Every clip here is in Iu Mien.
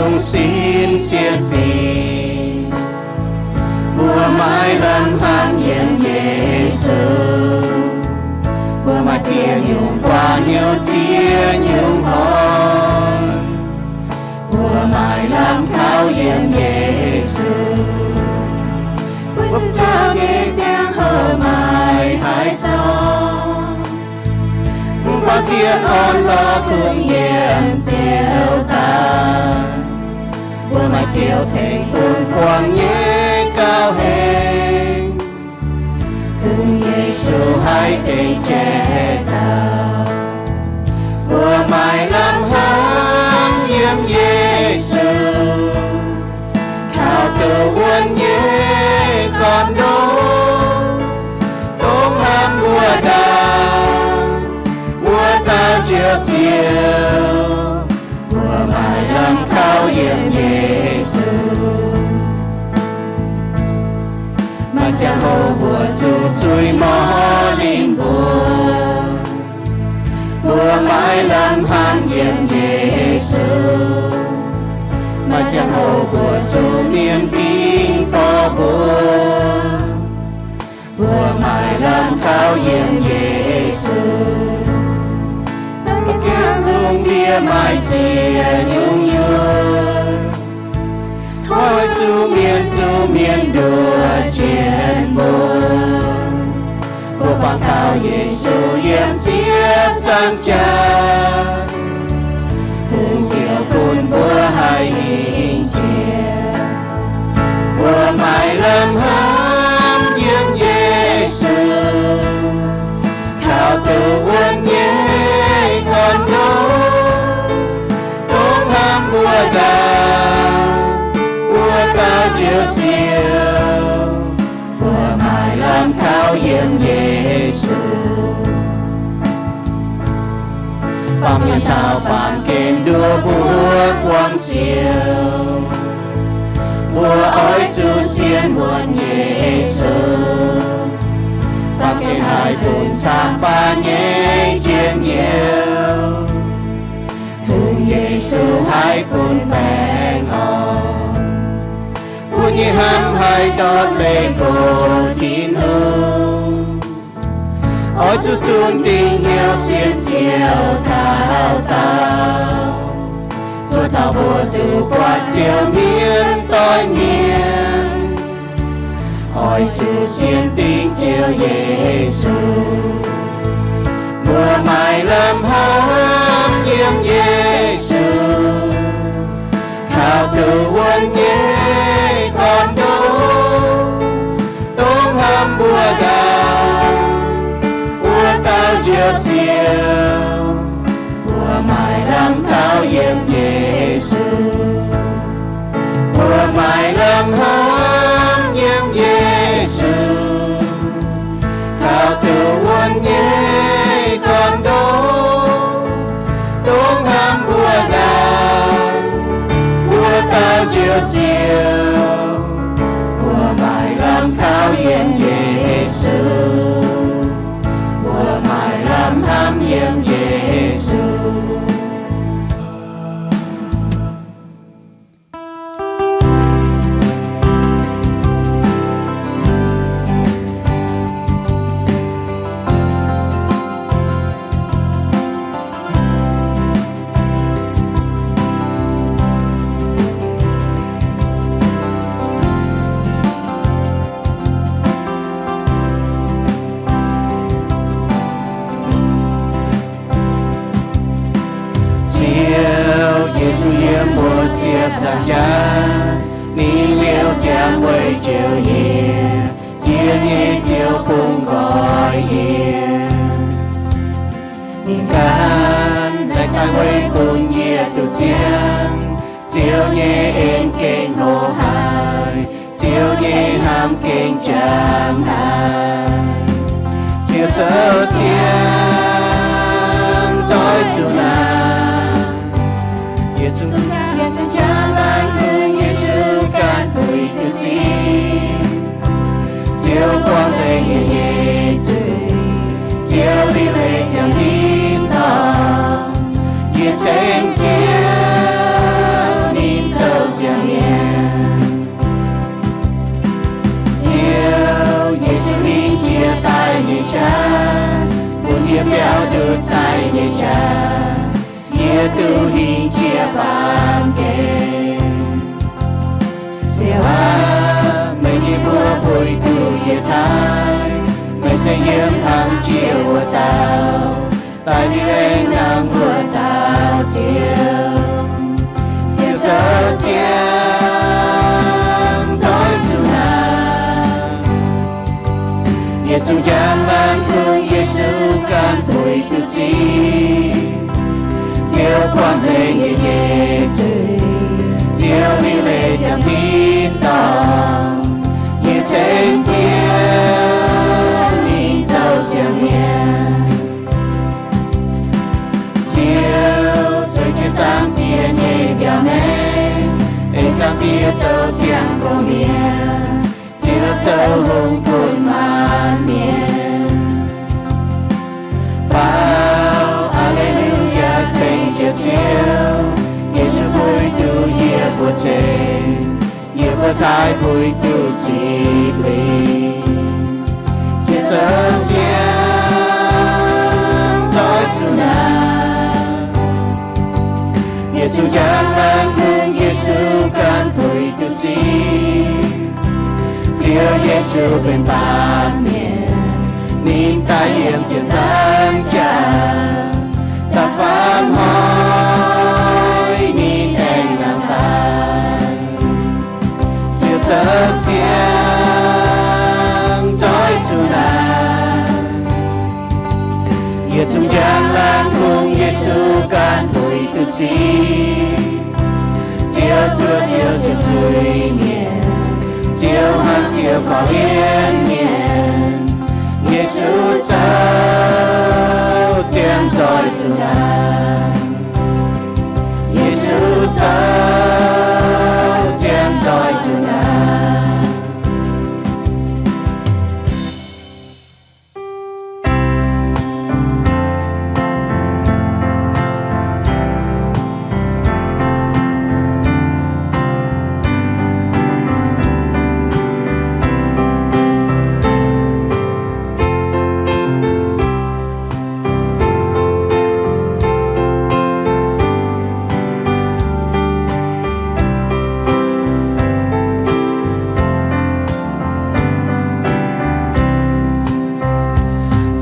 Dongh sin sienx fim, mbuo maiv lamh hnamv yiem Yesu. Mbuo maaih ziex nyungc guanh hnyouv ziex nyungc hnoi, mbuo maiv lamh kaux yiem Yesu. Mbuo zoux nyei ziangh hoc maiv haih zorqv, mv baac zien orn-lorqc kungx yiem Ziouv daaih. Mbuo maaih Ziouv tengx bun buangh nyei gauh hengx, kungx Yesu haih tengx jai zaux. Mbuo maiv lamh hnamv yiem Yesu, kaux duqv wuonv nyei gorn-ndoqv, dongh hnamv mbuo ndaangc, mbuo dauh Njoux Ziouv, mbuo maiv lamh kaux yiem Yesu. Maaih ziangh hoc mbuo zuqc zuiz mouz linh mbuo, mbuo maiv lamh hnamv yiem Yesu. Maaih ziangh hoc mbuo zuqc mienh dingh borqv mbuo, mbuo maiv lamh kaux yiem Yesu. Mbuo ziangh lungh ndiev maaih ziex nyungc yuoqc, hnoi zuqc mienh zuqc mienh nduov jienv mbuo. Mbuo buangh taux Yesu yiem ziepc zaangc jaax, kungx Ziouv bun mbuo haih hingh jiex. Mbuo maiv lamh hnamv yiem Yesu, kaux duqv wuonv nyei gorn-ndoqv, dongh hnamv mbuo ndaangc, mbuo dauh Njoux Ziouv, mbuo maiv lamh kaux yiem Yesu. Baamh mienh caux baamh gen nduov mbuo buangh Ziouv. Mbuo oix zuqc sienx wuonv Yesu, baamh gen haih bun camv-baeqc nyei njien-youh. Kungx Yesu haih bun baengh orn, bun nyei hnamv haih ndortv leih nqox Tin-Hungh. Oix zuqc zunc dingc hnyouv sienx Ziouv taux daauh, zuov taux mbuo duqv buatc Ziouv hmien doic mienh. Oix zuqc sienx dingc Ziouv Yesu. Mbuo maiv lamh hnamv yiem Yesu, kaux duqv wuonv nyei gorn-ndoqv, dongh hnamv mbuo ndaangc, mbuo dauh Njoux Ziouv. Mbuo maiv lamh kaux yiem Yesu. Mbuo maiv lamh hnamv yiem Yesu, kaux duqv wuonv nyei gorn-ndoqv, dongh hnamv mbuo ndaangc, mbuo dauh Njoux Ziouv. Mbuo maiv lamh kaux yiem Yesu. Mbuo maiv lamh hnamv yiem Yesu. Ziouv Yesu yiem wuov ziepc nzaangc jaax, ninh liouh ziangx weic joux yie, yie nyei Ziouv bun nqoi yie. Ninh ganh daaih dangh weic bun yie duqv ziangh Ziouv nyei en gengh hlo haic, Ziouv nyei hnamv gengh jangx haic. Ziouv zoux ziangh zoih zuqc naaic, yietc zungv jaa-laangc kungx Yesu ganh buix duqv zingh. Ziouv buangh nzengc yie nyei zuiz, Ziouv liuc leiz ziangx tin-dorngh, yie ceng Ziouv ninh jaax, bun yie biaux ndutc daaih nyei jaax, yie duqv hingh jiex baamh gen. Ziouv aac, meih nyei mbuox puix duqv yie taaih, meih se yiem hlang jiex wuov dauh, daaih liuz aengx nangh wuov dauh Ziouv. Ziouv zoux ziangx zoih zuqc naaiv, yietc zungv njang laangz kungx Yesu ganh puix duqv zingh. Ziouv buangh nzengc yie nyei zuiz, Ziouv liuc leiz ziangx tin-dorngh, yie ceng Ziouv mingh zoux ziangx mienh. Ziouv zoux jiex Zaangc Diex nyei mbiauz maengx, ei Zaangc Diex zoux ziangx gorngv mienh. Ziouv zoux hungh gunv maanc mienh. Faaux aa^le^lu^yaa, ceng Ziouv, Ziouv, Yesu puix duqv yie mbuo ceng, yie mbuo taaih puix duqv zipv lingc. Ziouv zoux ziangx zoih zuqc naaiv, yietc zungv njang laangz kungx Yesu ganh puix duqv zingh. Ziouv Yesu benx baamh mienh, ninh daaih yiem ziepc nzaangc jaax, da'faam hnoi ninh aengx nangh daaih. Ziouv zoux ziangx zoih zuqc naaiv, yietc zungv njang laangz kungx Yesu ganh puix duqv zingh. Ziouv zuov Ziouv nzuih nzuih mienh, Ziouv hnamv Ziouv korv-lienh mienh. Yesu zoux ziangx zoih zuqc naaiv, Yesu zoux ziangx zoih zuqc naaiv.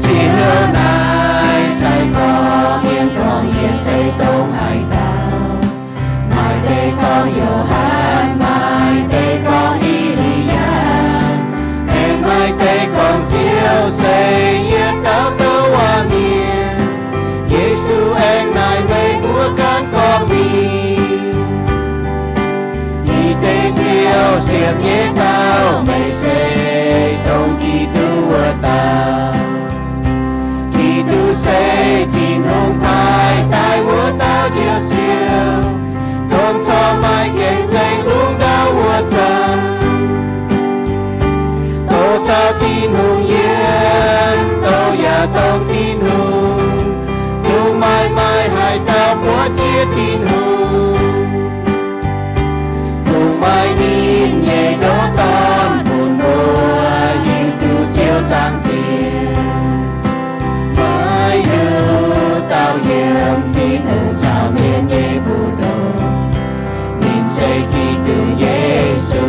Ziouv naaiv sai gorngv mienh gorngv yie se dongh haaix dauh. Maaih deix gorngv Yo^han, maaih deix gorngv E^li^yaa, aengx maaih deix gorngv Ziouv se yietc dauh douc waac mienh. Yesu aengx naaic meih mbuo ganh gorngv mingh. Yie deix Ziouv siepv nyei dauh, meih se dongh Giduc wuov dauh. Giduc se Tin-Hungh paaiv daaih wuov dauh Njoux Ziouv, dongh corc maaih gengh zengc lungh ndau wuov zanc, dongh caux Tin-Hungh yiem, dongh yaac dongh Tin-Hungh, zungv maaih, maaih haaix dauh buatc jiex Tin-Hungh. Kungx maaih ninh nyei ndoqv Dorn bun mbuo hiuv duqv Ziouv Zaangc Diex. Maiv hiuv dauh yiem Tin-Hungh caux mienh nyei mbu'ndongx. Ninh se Giduc Yesu,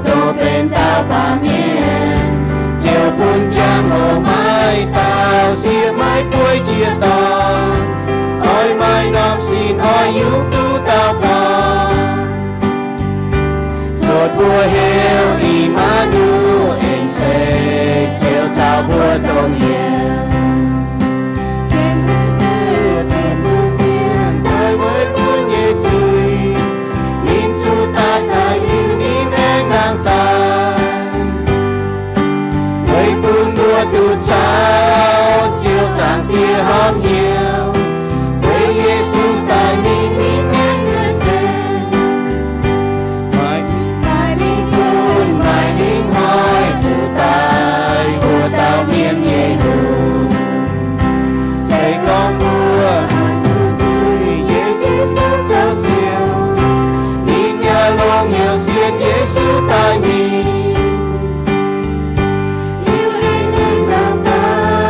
dongh benx dauh baamh mienh, ziouc bun jangx-hoc maiv dauh sieqv maiv bueix jiex dorngx. Oix maaih norm sin oix yungz duqv dauh Dorn. Cuotv mbuo heuc I^maa^nu^en, se Ziouv caux mbuo dongh yiem. Tien duqv fih mbuo mienh, daaih weic mbuo nyei zuiz. Ninh zuqc daaih, daaih liuz ninh aengx nangh daaih, weic bun mbuo duqv caux Ziouv Zaangc Diex horpc hnyouv. Weic Yesu daaih mingh, ninh aengx nzuonx. Maaih, maaih ninh gunv, maaih ninh hnoi zuqc daaih wuov dauh mienh nyei hungh. Se gorngv mbuo Yesu zoux Ziouv, ninh yaac longc hnyouv sienx Yesu daaih mingh. Liuz ninh nangh daaih,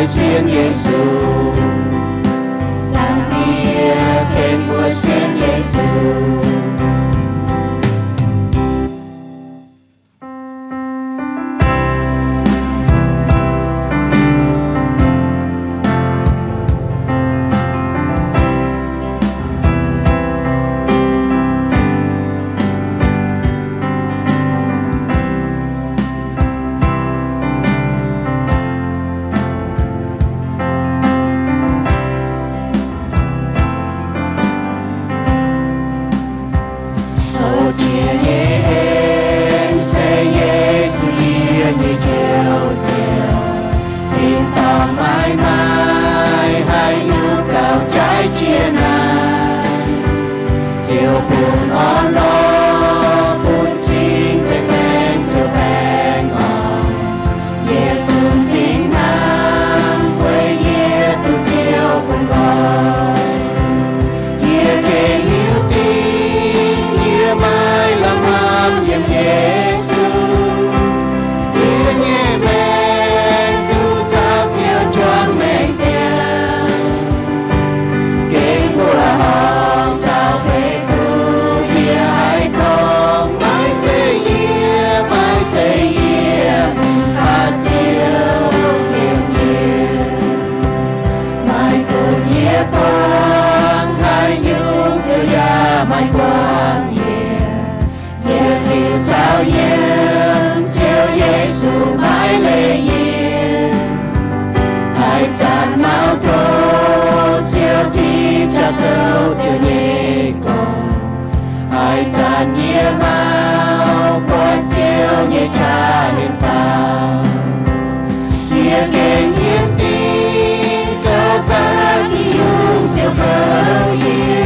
sienx Yesu. Zaangc Diex tengx mbuo sienx Yesu. Hoz jiex nyei en se Yesu yie nyei njoux ziouc, tin-dorngh maiv maaih haaix nyungc gauh jaiv jiex naaiv. Ziouc bun orn-lorqc bun cing nzengc maengc ziouc baengh orn. Yietc zungv dingc hnangv weic yie duqv Ziouv bun nqoi. Yie gengh hiuv duqv yie maiv lamh hnamv yiem Yesu. Yie nyei maengc duqv caux Ziouv juangc maengc ziangh. Gengh mbuoqc horngh caux beiv fuqv yie haiz gorngv, maiv zeiz yie, maiv zeiz yie, mv baac Ziouv yiem yie. Maiv gunv yie buangh haaix nyungc, Ziouv yaac maiv buangh yie. Yie liuz caux yiem Ziouv Yesu maiv leih yie. Haaix zanc mauv tov Ziouv tipv jaax zoux Ziouv nyei gong. Haaix zanc yie mauv buatc Ziouv nyei qaqv henv faaux, yie gengh zien dingc gauh baac nyungc Ziouv kouv yie.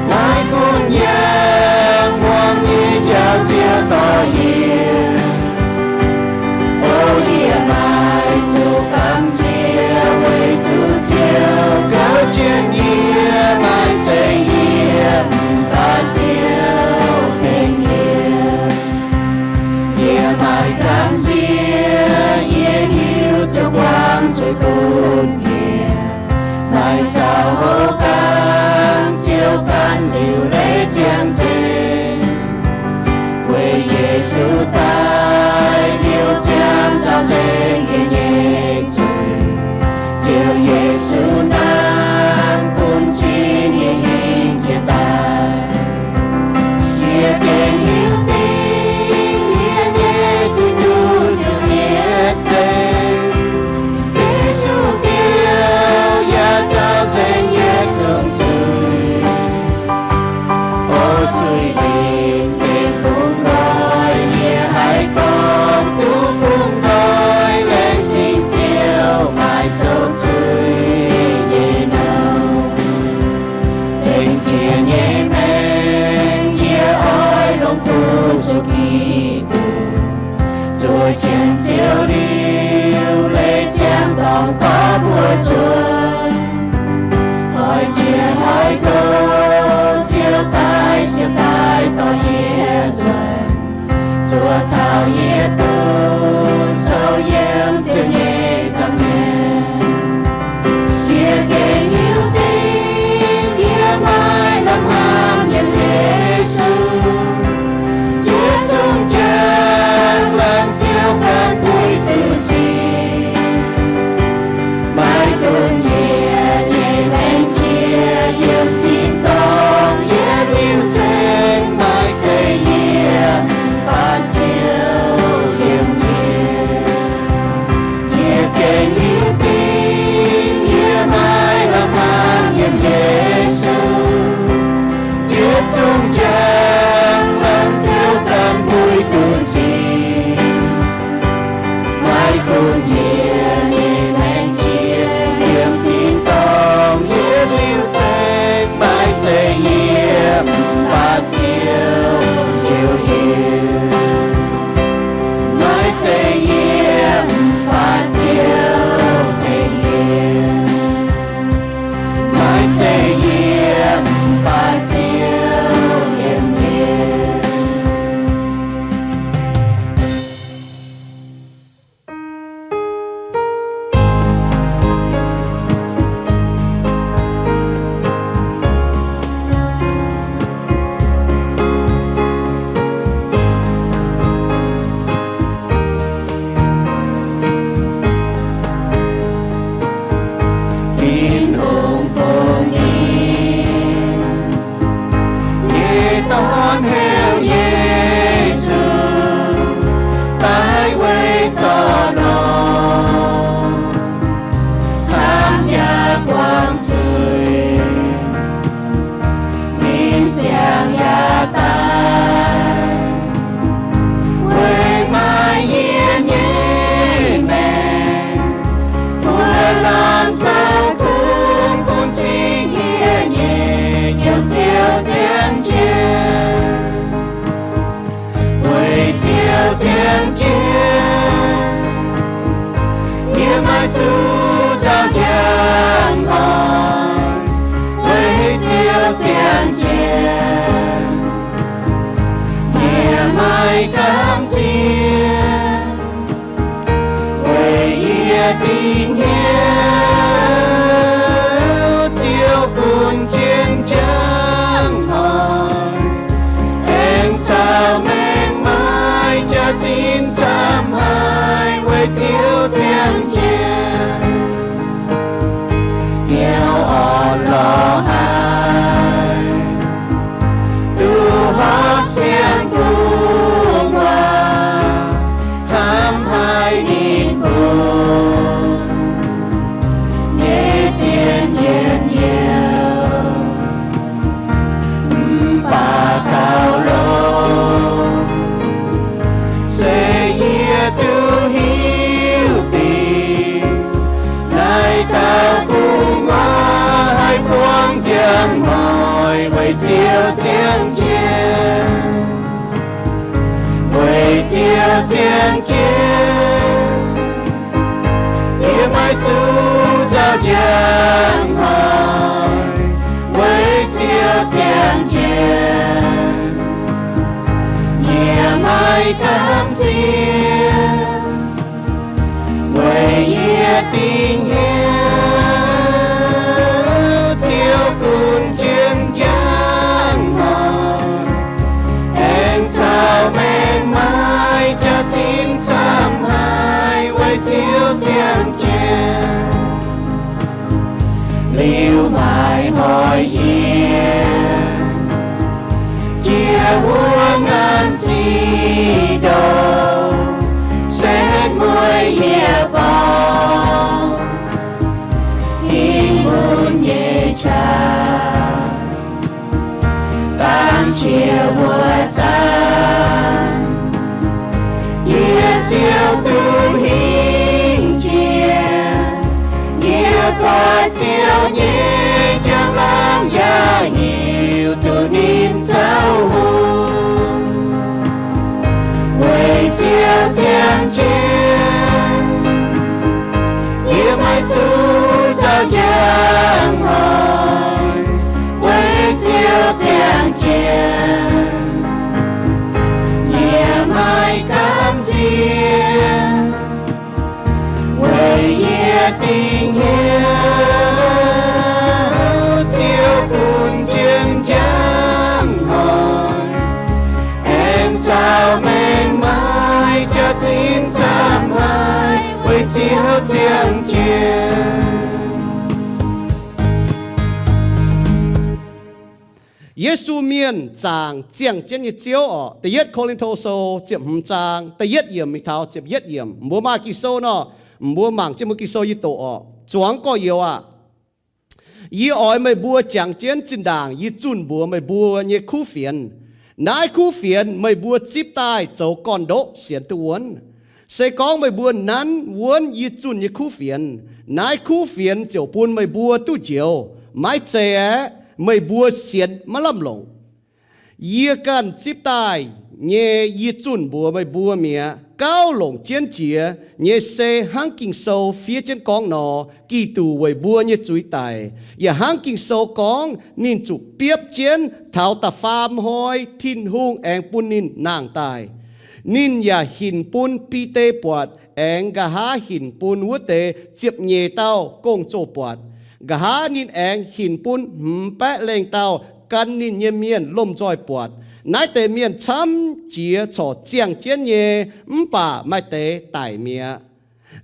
Maiv gunv yangh muangx nyei jauv Ziouv dorh yie. O yie maaih zuqc gamh nziex weic zuqc Ziouv gouv jienv yie, maiv zeiz yie, mv baac Ziouv tengx yie. Yie maaih gamh nziex, yie hiuv Ziouv buangh zuiz bun yie. Maaih zaux houv gangv Ziouv ganh liuc leiz ziangh nzengc. Weic Yesu daaih liouh ziangh nzauh nzengc yie nyei zuiz. Ziouv Yesu hnangv bun cing nyei hingh jiex daaih. Yie gengh hiuv duqv yie nyei zuiz zuqc Ziouv mietc nzengc. Yesu fiou yaac nzauh nzengc yietc zungv zuiz. O zuiz lingc gengh bungx nqoi, yie haiz gorngv duqv bungx nqoi, laengz zingh Ziouv maaih zoux zuiz nyei nouh. Zengc jiex nyei maengc yie oix longc fu-sux Giduc, zuov jienv Ziouv liuc leiz ziangh dorngx dorh mbuo zuonx. Hoiz jiex hoiz tov Ziouv daaih siepv daaih dorh yie nzuonx, zuov taux yie duqv sou yiem Ziouv nyei nzangc nyei. Yie gengh hiuv duqv yie maiv lamh hnamv yiem Yesu. Yie zungv njang laangz Ziouv ganh puix duqv cing. Maiv gunv yie nyei maengc jiex yiem tin-dorngh, yie liuc ceng maiv zeiz yie, mv baac Ziouv yiem yie. Yie gengh hiuv duqv yie maiv lamh hnamv yiem Yesu. Yie zungv njang laangz Ziouv ganh puix duqv cing. Maiv gunv yie nyei maengc jiex yiem tin-dorngh, yie liuc ceng maiv zeiz yie, mv baac Ziouv njoux yie. Maiv zeiz yie, mv baac Ziouv tengx yie. Maiv zeiz yie, mv baac Ziouv yiem yie. Dingc hnyouv Ziouv gunv jienv njang hnoi, aengx caux maengc maaiz jaax-zinh camv haic weic Ziouv ziangh jienv. Hnyouv orn lorz haic, duqv horpc siang-gu'nguaaz, hnamv haic ninh mbuo nyei zien njien-youh. Mv baac gauh longx, se yie duqv hiuv deix, naaiv dauh gu'nguaaz haih buangv njang hnoi weic Ziouv ziangh jienv, weic Ziouv ziangh jienv. Yie maiv zuqc nzauh njang hnoi weic Ziouv ziangh jienv. Yie maiv gamh nziex, weic yie dingc hnyouv Ziouv gunv jienv njang hnoi, aengx caux maengc maaiz jaax-zinh camv haic weic Ziouv ziangh jienv. Liuz maaih hnoi yie jiex wuov ngaanc zinh ndoh, setv mueiz yie borngz, hingh mun nyei qaqv, dangv qiex wuov zanc, yie ziouc duqv hingh jiex. Yie buatc Ziouv nyei njang-laangc yaac hiuv duqv ninh zaux hungh. Weic Ziouv ziangh jienv, yie maiv zuqc nzauh njang hnoi weic Ziouv ziangh jienv. Yie maiv gamh nziex, weic yie dingc hnyouv Ziouv gunv jienv njang hnoi, aengx caux maengc maaiz jaax-zinh camv haic weic Ziouv ziangh jienv. Yesu Mienh zaangc ziangh jienv nyei Ziouv orqc. Da'yietv Ko^lin^to Sou ziepc hmz zaang da'yietv yiemc mingh taux ziepc yietv yiemc. Mbuo maaih Ging-Sou nor, mbuo mangc jienv mbuo Ging-Sou yie doqc orqc. Zuangx gorx-youz aah! Yie oix meih mbuo jangx jienv zinh ndaangc yie zunh mbuox meih mbuo nyei kuv fienx. Naaiv kuv fienx meih mbuo zipv daaih zoux gorn-ndoqv sienx duqv wuonv. Se gorngv meih mbuo nanv wuonv yie zunh nyei kuv fienx, naaiv kuv fienx ziouc bun meih mbuo duqv njoux. Maiv zeiz aeqv, meih mbuo sienx maiv lamh longc. Yie ganh zipv daaih nyei yie zunh mbuox meih mbuo mi'aqv. Gauh longc jienv jiex nyei se hnangv Ging-Sou fiev jienv gorngv nor, Giduc weic mbuo nyei zuiz daic. Yaac hnangv Ging-Sou gorngv, ninh zuqc biopv jienv taux da'faam hnoi Tin-Hungh aengx bun ninh nangh daaih. Ninh yaac hinc bun Bide buatc, aengx nqa'haav hinc bun wuov deix ziepc nyeic dauh gong-zoh buatc. Nqa'haav ninh aengx hinc bun hmz baeqv lengh dauh gan ninh nyei mienh lomh nzoih buatc. Naaiv deix mienh camv jiex corc ziangh jienv nyei, mv baac maaih deix daic mi'aqv.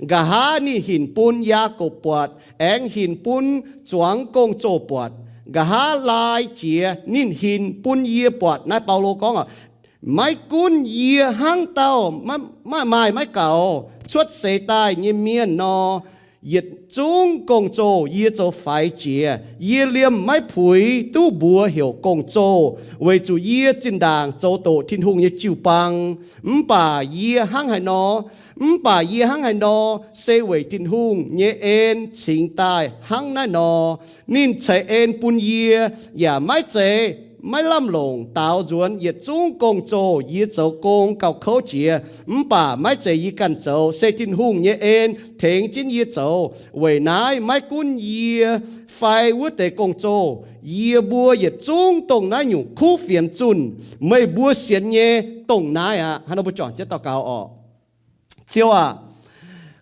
Nqa'haav ninh hinc bun Yaakopv buatc, aengx hinc bun zuangx gong-zoh buatc. Nqa'haav laai jiex ninh hinc bun yie buatc. Naaiv Baulo gorngv oc, maiv gunv yie hnangv dauh maaih, maaih, maaih gaux cuotv seix daaih nyei mienh nor, yietc zungv gong-zoh yie zoux faix jiex. Yie liemh maiv puix duqv mbuox heuc gong-zoh, weic zuqc yie zinh ndaangc zoux doqc Tin-Hungh nyei jiu-baang. Mv baac yie hnangv haaix nor, mv baac yie hnangv haaix nor, se weic Tin-Hungh nyei en cingx daaih hnangv naaiv nor. Ninh ceix en bun yie, yaac maiv zeiz maiv lamh longc daaux nzuonx yietc zungv gong-zoh yie zoux gong gauh kouv jiex. Mv baac maiv zeiz yie ganh zoux, se Tin-Hungh nyei en tengx jienv yie zoux. Weic naaiv maiv gunv yie fai wuov deix gong-zoh, yie mbuo yietc zungv dongh naaiv nyungc kuv fienx zunh. Meih mbuo sienx nyei dongh naaiv aqv. Hnangv nor mbuo juangc jienv daux gaux oc. Ziouv aah!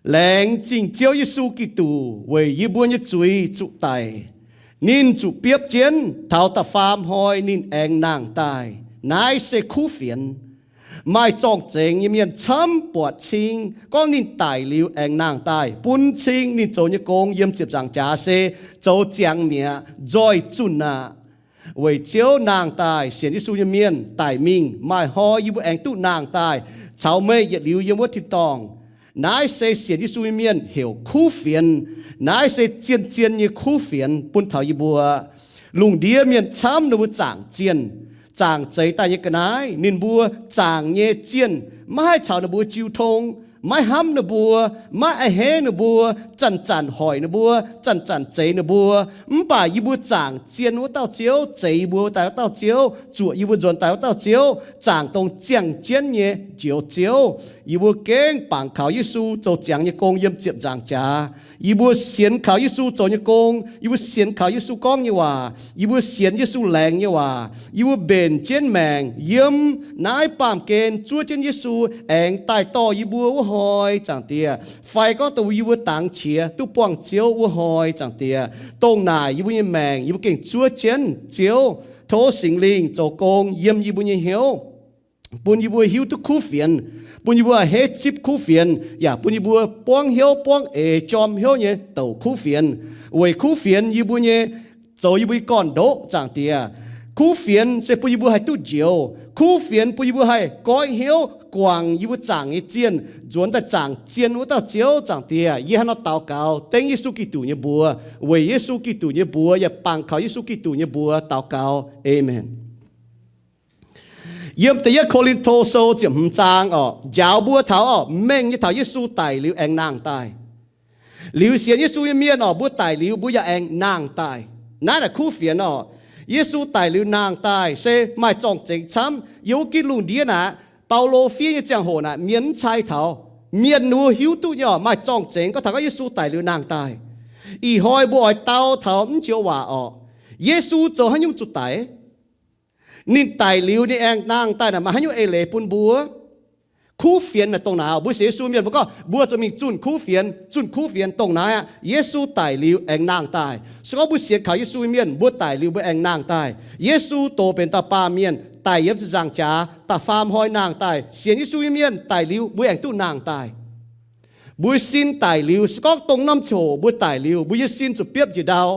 Laengz zingh Ziouv Yesu Giduc weic yie mbuo nyei zuiz zuqc daic. Ninh zuqc biopv jienv, taux da'faam hnoi ninh aengx nangh daaih. Naaiv se kuv fienx. Maaih zorng-zengx nyei mienh camv buatc cing gorngv ninh daic liuz aengx nangh daaih, bun cing ninh zoux nyei gong yiem ziepc nzaangc jaax se zoux ziangx mi'aqv, nzoih zunh aqv. Weic Ziouv nangh daaih sienx Yesu nyei mienh daic mingh, maaih hnoi yie mbuo aengx duqv nangh daaih caux meih yietc liuz yiem wuov tin-dorngh. Naaiv se sienx Yesu nyei mienh heuc kuv fienx. Naaiv se zien-zien nyei kuv fienx bun taux yie mbuo. Lungh ndiev mienh camv ninh mbuo zaangc zienh, zaangc zeix daaih nyei ga'naaiv, ninh mbuo zaangc nyei zienh maiv haih caux ninh mbuo jiu tong, maiv hnamv ninh mbuo, maiv a'hneiv ninh mbuo, zanc-zanc hoic ninh mbuo, zanc-zanc zeix ninh mbuo. Mv baac yie mbuo zaangc zien wuov dauh Ziouv, zeix yie mbuo daaih wuov dauh Ziouv, zuoqc yie mbuo nzuonx daaih wuov dauh Ziouv, zaangc dongh ziangh jienv nyei njoux Ziouv. Yie mbuo gengh bangc kaux Yesu zoux ziangx nyei gong yiem ziepc nzaangc jaax. Yie mbuo sienx kaux Yesu zoux nyei gong. Yie mbuo sienx kaux Yesu gorngv nyei waac. Yie mbuo sienx Yesu laengz nyei waac. Yie mbuo mbenc jienv maengc yiem naaiv baamh gen zuov jienv Yesu aengx daaih dorh yie mbuo wuov hnoi, Zaangc Diex. Fai gorngv dongh yie mbuo dangx qiex duqv buangh Ziouv wuov hnoi, Zaangc Diex, dongh naaic yie mbuo nyei maengc yie mbuo gengh zuov jienv Ziouv. Tov Singx Lingh zoux gong yiem yie mbuo nyei hnyouv, bun yie mbuo hiuv duqv kuv fienx, bun yie mbuo a'hneiv zipv kuv fienx, yaac bun yie mbuo buangv hnyouv buangv eix jorm hnyouv nyei douc kuv fienx. Weic kuv fienx yie mbuo nyei, zoux yie mbuo nyei gorn-ndoqv, Zaangc Diex. Kuv fienx se bun yie mbuo haih duqv njoux. Kuv fienx bun yie mbuo haih goiv hnyouv guangc yie mbuo zaangc nyei zienh, nzuonx daaih zaangc zien wuov dauh Ziouv, Zaangc Diex. Yie hnangv nor daux gaux dengv Yesu Giduc nyei mbuox, weic Yesu Giduc nyei mbuox yaac bangc kaux Yesu Giduc nyei mbuox daux gaux. Aamen. Yiem Da'yietv Ko^lin^to Sou ziepc hmz zaang orqc, njaaux mbuo taux orqc, mengh nyei taux Yesu daic liuz aengx nangh daaih. Liuz sienx Yesu nyei mienh orqc, mbuo daic liuz mbuo yaac aengx nangh daaih. Naaiv naaic kuv fienx orqc. Yesu daic liuz nangh daaih se maaih zorng-zengx camv. Yiem wuov gitv lungh ndiev naaic, Baulo fiev nyei ziangh hoc naaic mienh mv cai taux. Mienh ninh mbuo hiuv duqv nyei orqc, maaih zorng-zengx gorngv taux gorngv Yesu daic liuz nangh daaih. Ih hnoi mbuo oix dau taux mv joux waac orqc, Yesu zoux haaix nyungc zuqc daic? Ninh daic liuz ninh aengx nangh daaih naaic maaih haaix nyungc eix leiz bun mbuo? Kuv fienx naaic dongh naaic, mbuo sienx Yesu mienh mbuo gorngv mbuo zuqc mingh zunh kuv fienx, zunh kuv fienx dongh naaiv aqv. Yesu daic liuz aengx nangh daaih. Se gorngv mbuo sienx kaux Yesu mienh, mbuo daic liuz mbuo aengx nangh daaih. Yesu doz benx dauh baamh mienh daic yiem ziepc nzaangc jaax, da'faam hnoi nangh daaih. Sienx Yesu nyei mienh daic liuz mbuo aengx duqv nangh daaih. Mbuo sin daic liuz, se gorngv dongh norm ziangh hoc mbuo daic liuz, mbuo nyei sin zuqc biopv njiec ndau,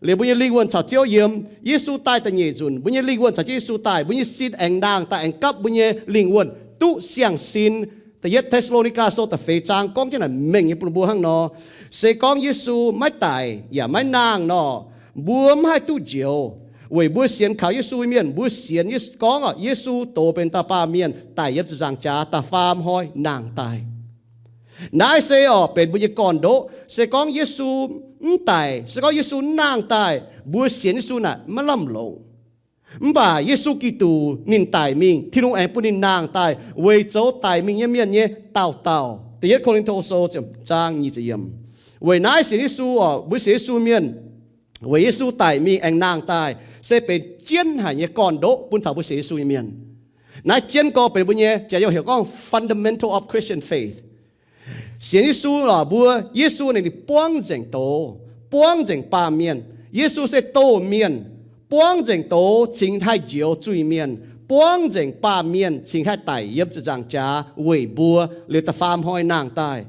liuz mbuo nyei lingh wuonh caux Ziouv yiem. Yesu daaih da'nyeic nzunc, mbuo nyei lingh wuonh caux Ziouv Yesu daaih, mbuo nyei sin aengx nangh daaih aengx gapv mbuo nyei lingh wuonh duqv siang-sin. Da'yietv Te^saa^lo^ni^gaa Sou da'feix zaang gorngv jienv naaic mengh nyei bun mbuo hnangv nor. Se gorngv Yesu maiv daic yaac maiv nangh nor, mbuo mv haih duqv njoux. Weic mbuo sienx kaux Yesu mienh, mbuo sienx Yesu gorngv orqc, Yesu doz benx dauh baamh mienh daic yiem ziepc nzaangc jaax, da'faam hnoi nangh daaih. Naaiv se orqc benx mbuo nyei gorn-ndoqv. Se gorngv Yesu mv daic, se gorngv Yesu mv nangh daaih, mbuo sienx Yesu naaic maiv lamh longc. Mv baac Yesu Giduc ninh daic mingh, Tin-Hungh aengx bun ninh nangh daaih weic zoux daic mingh nyei mienh nyei daauh dauh. Da'yietv Ko^lin^to Sou ziepc zaang nyic ziepc yiemc. Weic naaiv sienx Yesu orqc, mbuo sienx Yesu mienh, weic Yesu daic mingh aengx nangh daaih se benx jienv haic nyei gorn-ndoqv bun taux mbuo sienx Yesu nyei mienh. Naaiv jienv gorx benx mbuo nyei, jaax youh heuc gorngv fundamental of Christian faith. Sienx Yesu lorqc, mbuo Yesu ninh buangv nzengc doz, buangv nzengc baamh mienh. Yesu se doz mienh, buangv nzengc doz cingx haih njoux zuiz-mienh, buangv nzengc baamh mienh cingx haih daic yiem ziepc nzaangc jaax weic mbuo, liuz da'faam hnoi nangh daaih.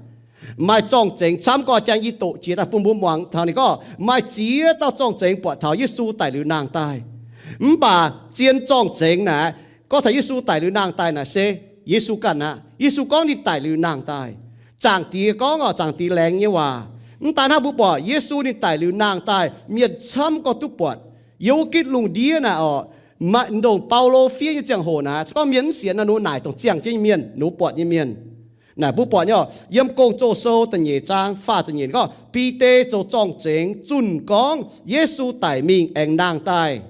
Maaih zorng-zengx camv gorx, jang yie doqc jiex daaih bun mbuo muangx taux ninh gorngv maaih ziex dauh zorng-zengx buatc taux Yesu daic liuz nangh daaih. Mv baac zien zorng-zengx naaic, gorngv taux Yesu daic liuz nangh daaih naaic se Yesu ganh aqv. Yesu gorngv ninh daic liuz nangh daaih. Zaangc Diex gorngv orqc, Zaangc Diex laengz nyei waac. Mv daan hnangv, mbuo buatc Yesu ninh daic liuz nangh daaih, mienh camv gorx duqv buatc. Yiem wuov gitv lungh ndiev naaic orqc, maaih ndongc Baulo fiev nyei ziangh hoc naaic, se gorngv mienh mv sienx nor, ninh naaic dongh ziangh jienv nyei mienh, ninh mbuo buatc nyei mienh. Naaic mbuo buatc nyei orqc, yiem Gong-Zoh Sou da'nyeic zaang faah ziepc nyeic gorngv, Bide zoux zorng-zengx zunh gorngv Yesu daic mingh aengx nangh daaih.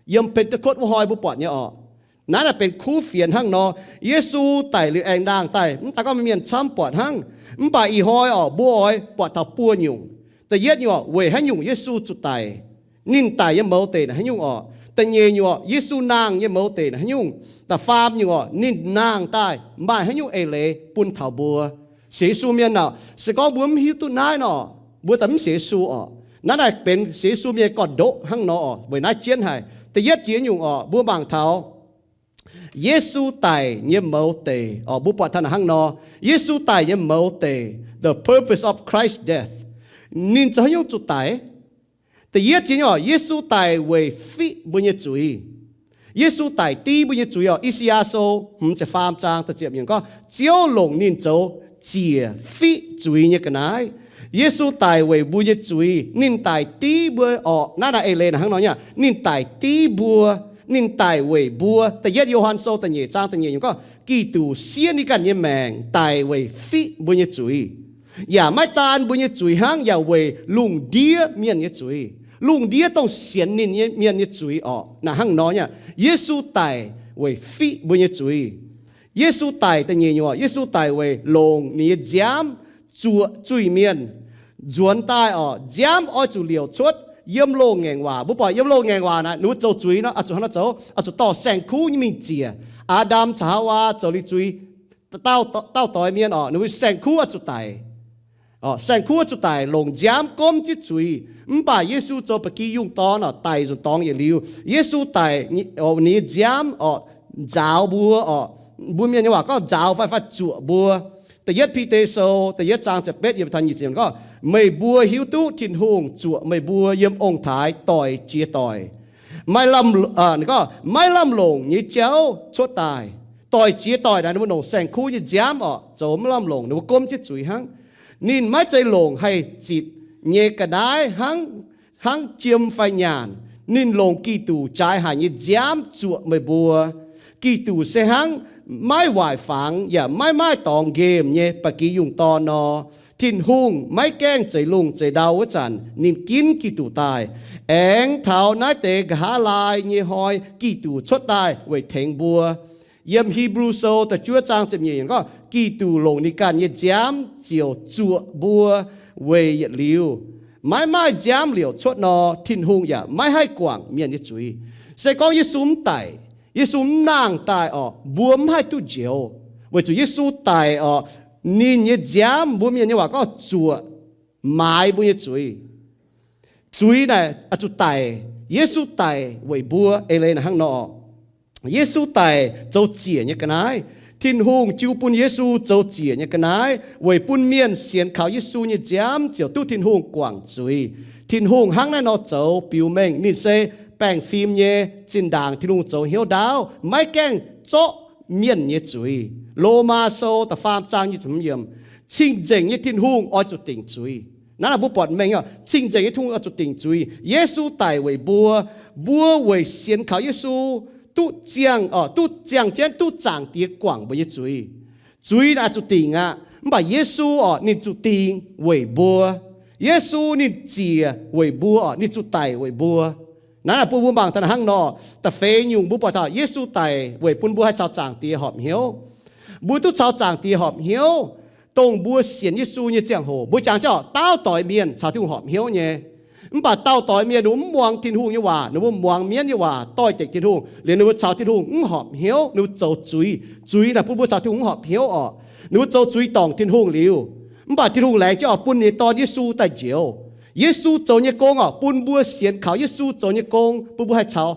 Yiem Pentekotv wuov hnoi mbuo buatc nyei orqc. Naaiv naaic benx kuv fienx hnangv nor. Yesu daic liuz aengx nangh daaih, mv daan gorngv mienh camv buatc hnangv. Mv baac ih hnoi orqc, mbuo oix buatc taux buo nyungc. Da'yietv nyungc orqc, weic haaix nyungc Yesu zuqc daic? Ninh daic nyei mouz deic naaic haaix nyungc orqc? Da'nyeic nyungc orqc, Yesu nangh nyei mouz deic naaic haaix nyungc? Da'faam nyungc orqc, ninh nangh daaih maaih haaix nyungc eix leiz bun taux mbuo? Sienx Yesu mienh aah, se gorngv mbuo mv hiuv duqv naaiv nor, mbuo daaih mv sienx Yesu orqc. Naaiv naaic benx sienx Yesu mienh gorn-ndoqv hnangv nor orqc. Weic naaiv jienv haic. Da'yietv jiex nyungc orqc, mbuo mangc taux Yesu daic nyei mouz deic orqc. Mbuo buatc taux naaic hnangv nor, Yesu daic nyei mouz deic, the purpose of Christ's death. Ninh zoux haaix nyungc zuqc daic? Da'yietv jiex nyungc orqc, Yesu daic weic fiqv mbuo nyei zuiz. Yesu daic div mbuo nyei zuiz orqc. I^saa^yaa Sou hmz ziepc faam zaang da'ziepc yiemc gorngv, Ziouv longc ninh zoux ziec fiqv zuiz nyei ga'naaiv. Yesu daic weic mbuo nyei zuiz. Ninh daic div mbuo orqc. Naaiv naaic eix leiz naaic hnangv nor nyei, ninh daic div mbuo. Ninh daic weic mbuo. Da'yietv Yo^han Sou da'nyeic zaang da'nyeic yiemc gorngv, Giduc siev ninh ganh nyei maengc daic weic fiqv mbuo nyei zuiz. Yaac maiv daan mbuo nyei zuiz hnangv, yaac weic lungh ndiev mienh nyei zuiz. Lungh ndiev dongh sienx ninh nyei mienh nyei zuiz orqc. Naaic hnangv nor nyei, Yesu daic weic fiqv mbuo nyei zuiz. Yesu daic da'nyeic nyungc, Yesu daic weic longc ninh nyei nziaamv zuoqc zuiz-mienh. Nzuonx daaih orqc, nziaamv oix zuqc liouc cuotv yiem loz-ngaengc waac. Mbuo buatc yiem loz-ngaengc waac naaic, ninh mbuo zoux zuiz nor, oix zuqc hnangv nor zoux, oix zuqc dorh saeng-kuv nyei mingh ziec. Aa^ndam caux Haawaa zoux liuz zuiz, dauh, dauh doix mienh orqc, ninh mbuo saeng-kuv oix zuqc daic. Saeng-kuv oix zuqc daic, longc nziaamv gomv jienv zuiz. Mv baac Yesu zoux ba'gi yungh dorn orqc, daic nzunc dorngx yietc liuz. Yesu daic, ninh nyei nziaamv orqc, nzaaux mbuo orqc. Mbuo mienh nyei waac gorngv nzaaux fai, fai zuoqc mbuo. Da'yietv Bide Sou da'yietv zaang ziepc betv yiemc taux nyic ziepc yiemc gorngv, Meih mbuo hiuv duqv Tin-Hungh zuoqc meih mbuo yiem ong-taaix doic jiex doic, maiv lamh, gorngv, maiv lamh longc nyei jauv cuotv daaih. Doic jiex doic naaic ninh mbuo longc saeng-kuv nyei nziaamv orqc, zoux maiv lamh longc, ninh mbuo gomv jienv zuiz hnangv. Ninh maiv zeiz longc haih zitc nyei ga'naaiv hnangv, hnangv jiem fai nyaanh. Ninh longc Giduc jaaix haic nyei nziaamv zuoqc meih mbuo. Giduc se hnangv maiv waaic fangx yaac maiv maaih dorngx nqemh nyei ba'gi yungh dorn nor. Tin-Hungh maiv gaengh zeix lungh zeix ndau wuov zanc, ninh ginv Giduc daaih. Aengx taux naaiv deix nqa'haav laai nyei hnoi, Giduc cuotv daaih weic tengx mbuo. Yiem Hipv^lu Sou da'juov zaang ziepc nyeic yiemc gorngv, Giduc longc ninh ganh nyei nziaamv ziouc zuoqc mbuo weic yietc liuz. Maiv maaih nziaamv liouc cuotv nor, Tin-Hungh yaac maiv haih guangc mienh nyei zuiz. Se gorngv Yesu mv daic, Yesu mv nangh daaih orqc, mbuo mv haih duqv njoux. Weic zuqc Yesu daic orqc, ninh nyei nziaamv, mbuo mienh nyei waac gorngv zuoqc maaiz mbuo nyei zuiz. Zuiz naaic oix zuqc daic. Yesu daic weic mbuo. Eix leiz naaic hnangv nor, Yesu daic zoux ziec nyei ga'naaiv. Tin-Hungh jiu bun Yesu zoux ziec nyei ga'naaiv weic bun mienh sienx kaux Yesu nyei nziaamv ziouc duqv Tin-Hungh guangc zuiz. Tin-Hungh hnangv naaiv nor zoux biux mengh ninh se baengh fim nyei zinh ndaangc Tin-Hungh zoux hnyouv ndaauv, maiv gaengh zorqv mienh nyei zuiz. Lomaa Sou da'faam zaang nyic ziepc hmz yiemc, Cing-nzengc nyei Tin-Hungh oix zuqc dingc zuiz. Naaiv naaic mbuo buatc mengh, cing-nzengc nyei Tin-Hungh oix zuqc dingc zuiz. Yesu daic weic mbuo, mbuo weic sienx kaux Yesu duqv ziangh, duqv ziangh jienv duqv Zaangc Diex guangc mbuo nyei zuiz. Zuiz naaic zuqc dingc aqv. Mv baac Yesu orqc, ninh zuqc dingc weic mbuo. Yesu ninh ziec weic mbuo orqc, ninh zuqc daic weic mbuo. Naaiv naaic bun mbuo mangc taux hnangv nor, da'feix nyungc mbuo buatc taux Yesu daic weic bun mbuo haih caux Zaangc Diex horpc hnyouv. Mbuo duqv caux Zaangc Diex horpc hnyouv, dongh mbuo sienx Yesu nyei ziangh hoc. Mbuo jangx jauv daauv doix mienh caux Tin-Hungh horpc hnyouv nyei. Mv baac daauh doix mienh ninh mbuo mv muangx Tin-Hungh nyei waac, ninh mbuo muangx mienv nyei waac, doix-dekc Tin-Hungh, liuz ninh mbuo caux Tin-Hungh mv horpc hnyouv, ninh mbuo zoux zuiz. Zuiz naaic bun mbuo caux Tin-Hungh mv horpc hnyouv orqc. Ninh mbuo zoux zuiz dorngc Tin-Hungh liuz, mv baac Tin-Hungh laengz jienv oix bun ninh nyei Dorn Yesu daaih njoux. Yesu zoux nyei gong orqc, bun mbuo sienx kaux Yesu zoux nyei gong, bun mbuo haih caux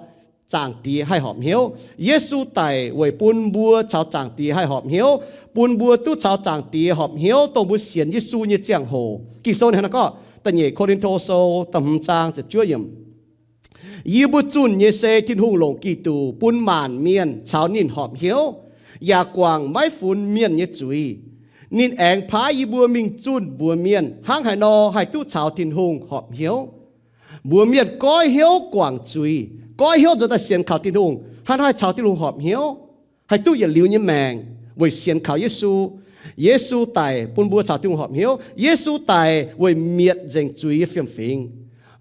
Zaangc Diex haih horpc hnyouv. Yesu daic weic bun mbuo caux Zaangc Diex haih horpc hnyouv, bun mbuo duqv caux Zaangc Diex horpc hnyouv dongh mbuo sienx Yesu nyei ziangh hoc. Ging-Sou hnangv naaiv gorngv, da'nyeic Ko^lin^to Sou da'hmz zaang ziepc juov yiemc, Yie mbuo zunh nyei se Tin-Hungh longc Giduc bun maanc mienh caux ninh horpc hnyouv, yaac guangc maiv funx mienh nyei zuiz. Ninh aengx paaiv yie mbuo mingh zunh mbuox mienh hnangv haaix nor haih duqv caux Tin-Hungh horpc hnyouv. Mbuox mienh goiv hnyouv guangc zuiz, goiv hnyouv nzuonx daaih sienx kaux Tin-Hungh, hnangv haaix nor haih caux Tin-Hungh horpc hnyouv, haih duqv yietc liuz nyei maengc weic sienx kaux Yesu. Yesu daic bun mbuo caux Tin-Hungh horpc hnyouv. Yesu daic weic mietc nzengc zuiz nyei fiem-fingx.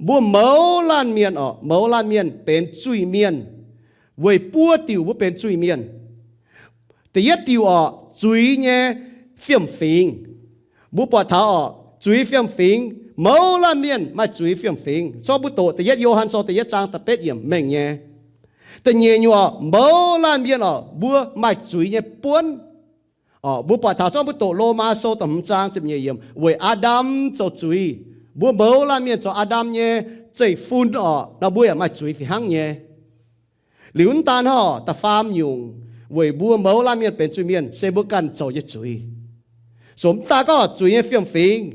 Mbuo mouz laanh mienh orqc, mouz laanh mienh benx zuiz-mienh. Weic buo diuc mbuo benx zuiz-mienh. Da'yietv diuc orqc, zuiz nyei fiem-fingx. Mbuo buatc taux orqc, zuiz fiem-fingx, mouz laanh mienh maaih zuiz fiem-fingx. Corc mbuo doqc da'yietv Yo^han Sou da'yietv zaang da'betv yiemc mengh nyei. Da'nyeic nyungc orqc, mouz laanh mienh orqc, mbuo maaih zuiz nyei buonv. Mbuo buatc taux zorqv mbuo doqc Lomaa Sou da'hmz zaang ziepc nyeic yiemc, weic Aa^ndam zoux zuiz, mbuo mouz laanh mienh zoux Aa^ndam nyei zeiv-fun orqc, nor mbuo yaac maaih zuiz fih hnangv nyei. Liuz mv daan hnangv, da'faam nyungc, weic mbuo mouz laanh mienh benx zuiz-mienh se mbuo ganh zoux nyei zuiz. So mv daan gorngv zuiz nyei fiem-fingx,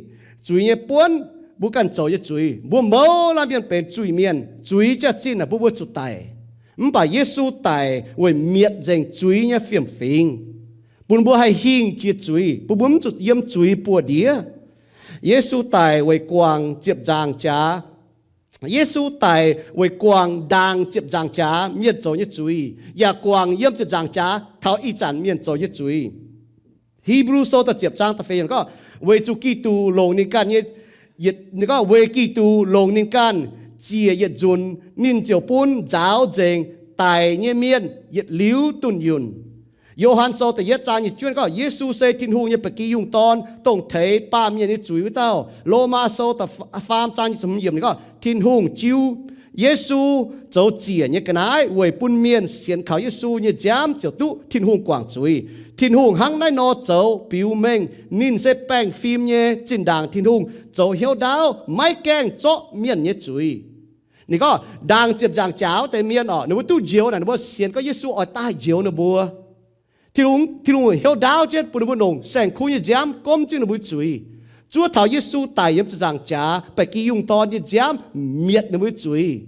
zuiz nyei buonv, mbuo ganh zoux nyei zuiz. Mbuo mouz laanh mienh benx zuiz-mienh, zuiz jaax-zinh naaic bun mbuo zuqc daic. Mv baac Yesu daic weic mietc nzengc zuiz nyei fiem-fingx, bun mbuo haih hingh jiex zuiz, bun mbuo mv zuqc yiem zuiz buoz-ndiev. Yesu daic weic guangc ziepc nzaangc jaax. Yesu daic weic guangc ndaangc ziepc nzaangc jaax mienh zoux nyei zuiz, yaac guangc yiem ziepc nzaangc jaax taux ih zanc mienh zoux nyei zuiz. Hipv^lu Sou da'ziepc zaang da'feix yiemc gorngv, weic zuqc Giduc longc ninh ganh nyei, gorngv weic Giduc longc ninh ganh ziec yietc nzunc, ninh ziouc bun nzaaux nzengc daic nyei mienh yietc liuz dunh yunh. Yo^han Sou da'yietv zaang nyic juov gorngv, Yesu se Tin-Hungh nyei ba'gi yungh dorn, dongh teix baamh mienh nyei zuiz wuov dauh. Lomaa Sou da'faam zaang nyic ziepc hmz yiemc ninh gorngv, Tin-Hungh jiu Yesu zoux ziec nyei ga'naaiv weic bun mienh sienx kaux Yesu nyei nziaamv ziouc duqv Tin-Hungh guangc zuiz. Tin-Hungh hnangv naaiv nor zoux biux mengh ninh se baengh fim nyei zinh ndaangc Tin-Hungh zoux hnyouv ndaauv maiv gaengh zorqv mienh nyei zuiz. Ninh gorngv ndaangc ziepc nzaangc jaax wuov deix mienh orqc, ninh mbuo duqv njoux naaic, ninh mbuo sienx gorngv Yesu oix daaih njoux ninh mbuo. Tin-Hungh, Tin-Hungh hnyouv ndaauv jienv bun ninh mbuo longc saeng-kuv nyei nziaamv gomv jienv ninh mbuo zuiz. Zuov taux Yesu daic yiem ziepc nzaangc jaax ba'gi yungh dorn nyei nziaamv mietc ninh mbuo zuiz.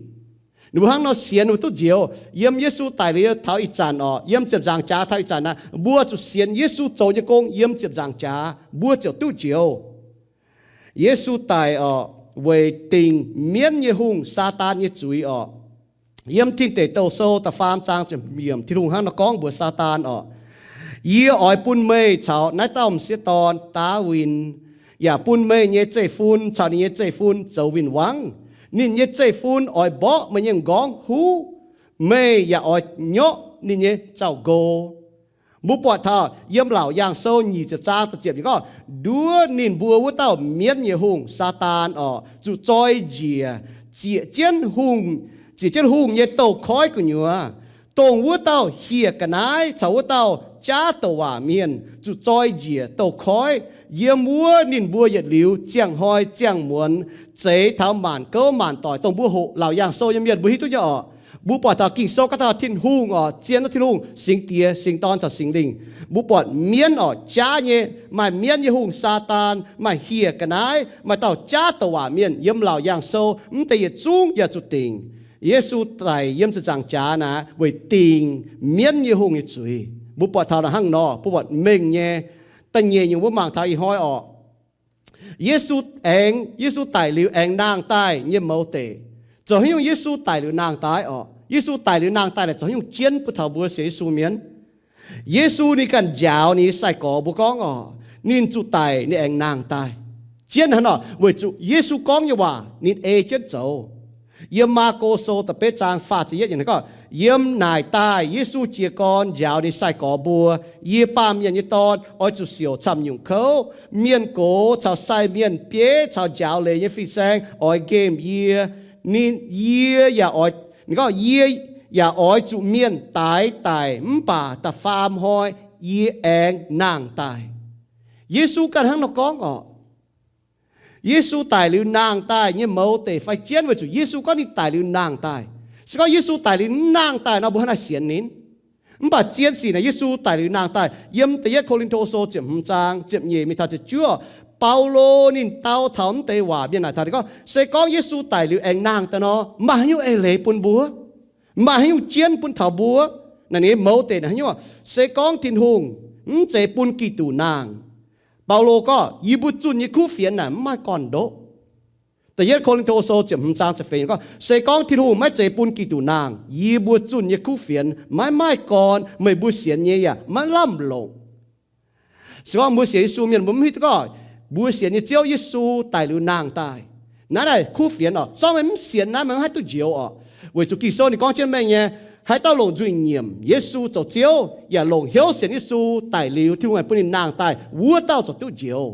Ninh mbuo hnangv nor sienx ninh mbuo duqv njoux. Yiem Yesu daic liuz taux ih zanc orqc, yiem ziepc nzaangc jaax taux ih zanc naaiv, mbuo zuqc sienx Yesu zoux nyei gong yiem ziepc nzaangc jaax, mbuo ziouc duqv njoux. Yesu daic orqc, weic dingc mienv nyei hungh, Saadaan, nyei zuiz orqc. Yiem Tin Deic Douh Sou da'faam zaang ziepc yiemc, Tin-Hungh hnangv nor gorngv mbuox Saadaan orqc, Yie oix bun meih caux naaiv dauh m'sieqv dorn, Ndaawitv, yaac bun meih nyei zeiv-fun caux ninh nyei zeiv-fun zoux win-wangv. Ninh nyei zeiv-fun oix mborqv meih nyei m'nqorngv huv. Meih yaac oix nyorqv ninh nyei zaux-nqo. Mbuo buatc taux yiem Laauc Yaangh Sou nyic ziepc zaang da'ziepc yiemc gorngv, nduov ninh mbuo wuov dauh mienv nyei hungh, Saadaan orqc, zuqc zoi njiec, ziec jienv hungh, ziec jienv hungh nyei douz-koiv gu'nyuoz, dongh wuov dauh hieh ga'naaiv caux wuov dauh jaav douc waac mienh zuqc zoi njiec douz-koiv. Yiem wuov ninh mbuo yietc liuz ziangh hnoi ziangh muonz zeix taux maanc gouv maanc doic, dongh mbuo hoqc Laauc Yaangh Sou nyei mienh mbuo hiuv duqv nyei orqc. Mbuo buatc taux Ging-Sou gorngv taux Tin-Hungh orqc, zien wuov Tin-Hungh, Singx Diex, Singx Dorn caux Singx Lingh. Mbuo buatc mienv orqc, jaav nyei, maaih mienv nyei hungh, Saadaan, maaih hieh ga'naaiv, maaih dauh jaav douc waac mienh. Yiem Laauc Yaangh Sou mv deix yietc zungv yaac zuqc dingc. Yesu daic yiem ziepc nzaangc jaax naaic weic dingc mienv nyei hungh nyei zuiz. Mbuo buatc taux naaic hnangv nor, mbuo buatc mengh nyei. Da'nyeic nyungc mbuo mangc taux ih hnoi orqc, Yesu aengx, Yesu daic liuz aengx nangh daaih nyei mouz deic. Zoux haaix nyungc Yesu daic liuz nangh daaih orqc? Yesu daic liuz nangh daaih naaic zoux haaix nyungc jienv bun taux mbuo sienx Yesu mienh? Yesu ninh ganh njaaux ninh nyei sai-gorx mbuo gorngv orqc, ninh zuqc daic ninh aengx nangh daaih. Jienv hnangv nor weic zuqc Yesu gorngv nyei waac ninh ei jienv zoux. Yiem Maako Sou da'betv zaang faah ziepc yietv yiemc gorngv, yiem naaic daaih Yesu jiez gorn njaaux ninh sai-gorx mbuo, Yie, Baamh Mienh nyei Dorn, oix zuqc siouc camv-nyungc kouv. Mienh gox caux sai mienh, bieiv caux njaaux leiz nyei fin-saeng oix nqemh yie. Ninh, yie yaac oix, ninh gorngv, yie yaac oix zuqc mienh daix daic, mv baac da'faam hnoi yie aengx nangh daaih. Yesu ganh hnangv nor gorngv orqc. Yesu daic liuz nangh daaih nyei mouz deic fai jienv weic zuqc Yesu gorngv ninh daic liuz nangh daaih. Se gorngv Yesu daic liuz mv nangh daaih nor, mbuo hnangv naaiv sienx ninh. Mv baac zien sic naaic Yesu daic liuz nangh daaih. Yiem da'yietv Ko^lin^to Sou ziepc hmz zaang ziepc nyeic mingh taux ziepc juov, Baulo ninh dau taux mv deix waac mienh naaic taux ninh gorngv, se gorngv Yesu daic liuz aengx nangh daaih nor, maaih haaix nyungc eix leiz bun mbuo? Maaih haaix nyungc jienv bun taux mbuo? Naaic ninh mouz deic naaic haaix nyungc? Se gorngv Tin-Hungh mv zeiz bun Giduc nangh, Baulo gorngv, yie mbuo zunh nyei kuv fienx naaic mv maaih gorn-ndoqv. Da'yietv Ko^lin^to Sou ziepc hmz zaang ziepc feix gorngv, se gorngv Tin-Hungh maiv zeiz bun Giduc nangh, yie mbuo zunh nyei kuv fienx maiv maaih gorn, meih mbuo sienx nyei yaac maiv lamh longc. Se gorngv mbuo sienx Yesu mienh mbuo mv hiuv duqv gorngv mbuo sienx nyei Ziouv Yesu daic liuz nangh daaih, naaiv naaic kuv fienx orqc, zorngv meih mv sienx naaiv meih mv haih duqv njoux orqc. Weic zuqc Ging-Sou ninh gorngv jienv mengh nyei, haaix dauh longc nzuih nyiemc Yesu zoux Ziouv yaac longc hnyouv sienx Yesu daic liuz Tin-Hungh aengx bun ninh nangh daaih, wuov dauh ziouc duqv njoux.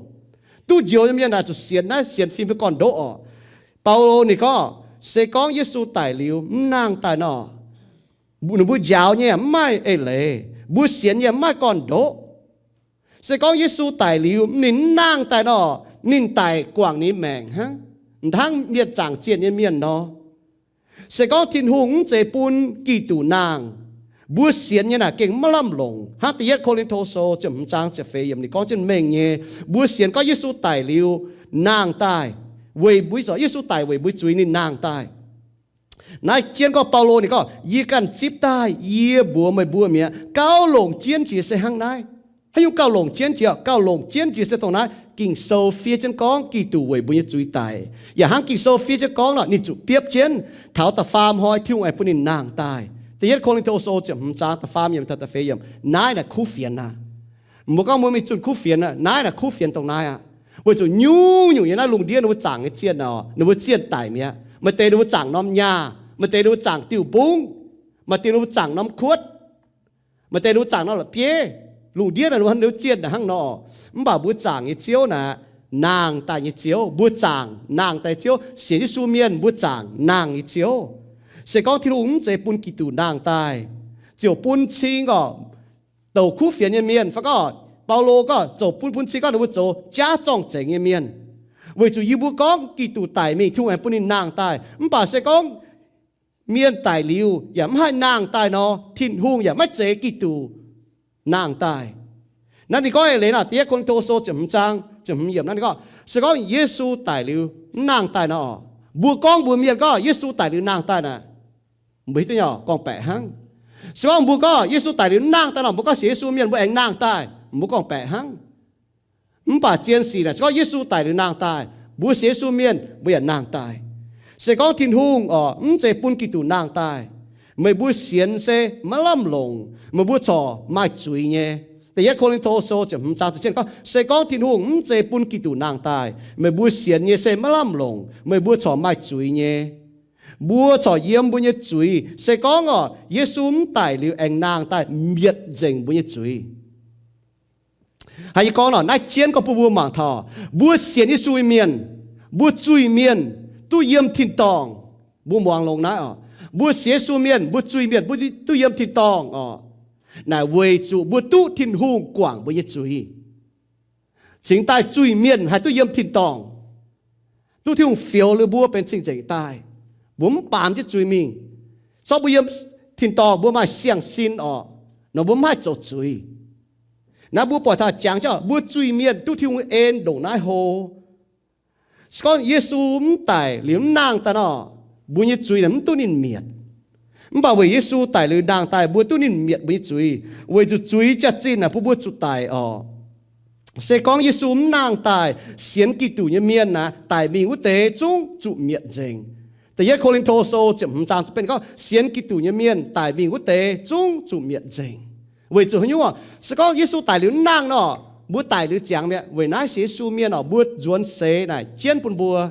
Duqv njoux nyei mienh naaic zuqc sienx naaiv sienx fim fai gorn-ndoqv orqc. Baulo ninh gorngv, se gorngv Yesu daic liuz mv nangh daaih nor, ninh mbuo njaaux nyei mv maaih eix leiz, mbuo sienx nyei mv maaih gorn-ndoqv. Se gorngv Yesu daic liuz, ninh mv nangh daaih nor, ninh daic guangc ninh maengc hnangv, hnangv mienh zaangc zienh nyei mienh nor. Se gorngv Tin-Hungh mv zeiz bun Giduc nangh, mbuo sienx nyei naaic gengh maiv lamh longc. Hnangv Da'yietv Ko^lin^to Sou ziepc hmz zaang ziepc feix yiemc ninh gorngv jienv mengh nyei, mbuo sienx gorngv Yesu daic liuz nangh daaih weic mbuo, Yesu daic weic mbuo zuiz ninh nangh daaih. Naaiv jienv gorngv Baulo ninh gorngv, yie ganh zipv daaih, yie mbuox meih mbuo mi'aqv, gauh longc jienv jiex se hnangv naaiv. Haaix nyungc gauh longc jienv jiex? Gauh longc jienv jiex se dongh naaiv Ging-Sou fiev jienv gorngv Giduc weic mbuo nyei zuiz daic. Yaac hnangv Ging-Sou fiev jienv gorngv nor, ninh zuqc biopv jienv, taux da'faam hnoi Tin-Hungh aengx bun ninh nangh daaih. Da'yietv Ko^lin^to Sou ziepc hmz zaang da'faam yiemc taux da'feix yiemc. Naaiv naaic kuv fienx aqv. Mbuo gorngv mbuo mingh zunh kuv fienx aqv, naaiv naaic kuv fienx dongh naaiv aqv. Weic zuqc nyungc-nyungc yiem naaiv lungh ndiev ninh mbuo zaangc nyei zienh oc, ninh mbuo zienh daic mi'aqv. Maaih deix ninh mbuo zaangc norm nyaah, maaih deix ninh mbuo zaangc diuh mbungv, maaih deix ninh mbuo zaangc norm kuotv, maaih deix ninh mbuo zaangc norm la'bieiv. Lungh ndiev ninh mbuo zienh naaic hnangv nor. Mv baac mbuo zaangc nyei Ziouv naaic, nangh daaih nyei Ziouv. Mbuo zaangc nangh daaih nyei Ziouv, sienx Yesu mienh mbuo zaangc nangh nyei Ziouv. Se gorngv Tin-Hungh mv zeiz bun Giduc nangh daaih, ziouc bun cing oc, douc kuv fienx nyei mienh, fai gorngv Baulo gorngv zoux bun, bun cing gorngv ninh mbuo zoux jaav zorng-zengx nyei mienh. Weic zuqc yie mbuo gorngv Giduc daic mingh, Tin-Hungh aengx bun ninh nangh daaih. Mv baac se gorngv mienh daic liuz yaac mv haih nangh daaih nor, Tin-Hungh yaac maiv zeix Giduc nangh daaih. Naaiv ninh gorngv eix leiz naaic, Da'yietv Ko^lin^to Sou ziepc hmz zaang ziepc hmz yiemc naaiv ninh gorngv, se gorngv Yesu daic liuz mv nangh daaih nor, mbuo gorngv mbuox mienh gorngv Yesu daic liuz nangh daaih naaic, mbuo hiuv duqv nyei, gorngv-baeqc hnangv. Se gorngv mbuo gorngv Yesu daic liuz mv nangh daaih nor, mbuo gorngv sienx Yesu mienh mbuo aengx nangh daaih, mbuo gorngv-baeqc hnangv. Mv baac zien sic naaic, se gorngv Yesu daic liuz nangh daaih, mbuo sienx Yesu mienh mbuo yaac nangh daaih. Se gorngv Tin-Hungh oc mv zeiz bun Giduc nangh daaih, meih mbuo sienx se maiv lamh longc, meih mbuo corc maaih zuiz nyei. Da'yietv Ko^lin^to Sou ziepc hmz zaang ziepc cietv gorngv, se gorngv Tin-Hungh mv zeiz bun Giduc nangh daaih, meih mbuo sienx nyei se maiv lamh longc, meih mbuo corc maaih zuiz nyei. Mbuo corc yiem mbuo nyei zuiz. Se gorngv oc Yesu mv daic liuz aengx nangh daaih mietc nzengc mbuo nyei zuiz. Haaix nyungc gorngv nor, naaiv jienv gorngv bun mbuo mangc taux, mbuo sienx Yesu nyei mienh, mbuo zuiz-mienh duqv yiem tin-dorngh. Mbuo muangx longx naaiv oc. Mbuo sienx Yesu mienh, mbuo zuiz-mienh mbuo duqv yiem tin-dorngh oc. Naaic weic zuqc mbuo duqv Tin-Hungh guangc mbuo nyei zuiz. Cingx daaih zuiz-mienh haih duqv yiem tin-dorngh, duqv Tin-Hungh fioux liuz mbuo benx cing-nzengc daaih. Mbuo mv baamz jienv zuiz mingh. Zorqv mbuo yiem tin-dorngh mbuo maaih siang-sin oc, nor mbuo mv haih zoux zuiz. Naaiv mbuo buatc taux jangx jienv mbuo zuiz-mienh duqv Tin-Hungh en ndongc naaiv hlo. Se gorngv Yesu mv daic liuz mv nangh daaih nor, mbuo nyei zuiz naaic mv duqv ninh mietc. Mv baac weic Yesu daic liuz nangh daaih, mbuo duqv ninh mietc mbuo nyei zuiz. Weic zuqc zuiz jaax-zinh naaic bun mbuo zuqc daic oc. Se gorngv Yesu mv nangh daaih, sienx Giduc nyei mienh naaic daic mingh wuov deix zungv zuqc mietc nzengc. Da'yietv Ko^lin^to Sou ziepc hmz zaang ziepc betv gorngv, sienx Giduc nyei mienh daic mingh wuov deix zungv zuqc mietc nzengc. Weic zuqc haaix nyungc oc? Se gorngv Yesu daic liuz mv nangh nor, mbuo daic liuz ziangx mi'aqv. Weic naaiv sienx Yesu mienh oc, mbuo nzuonx seix naaic jienv bun mbuo.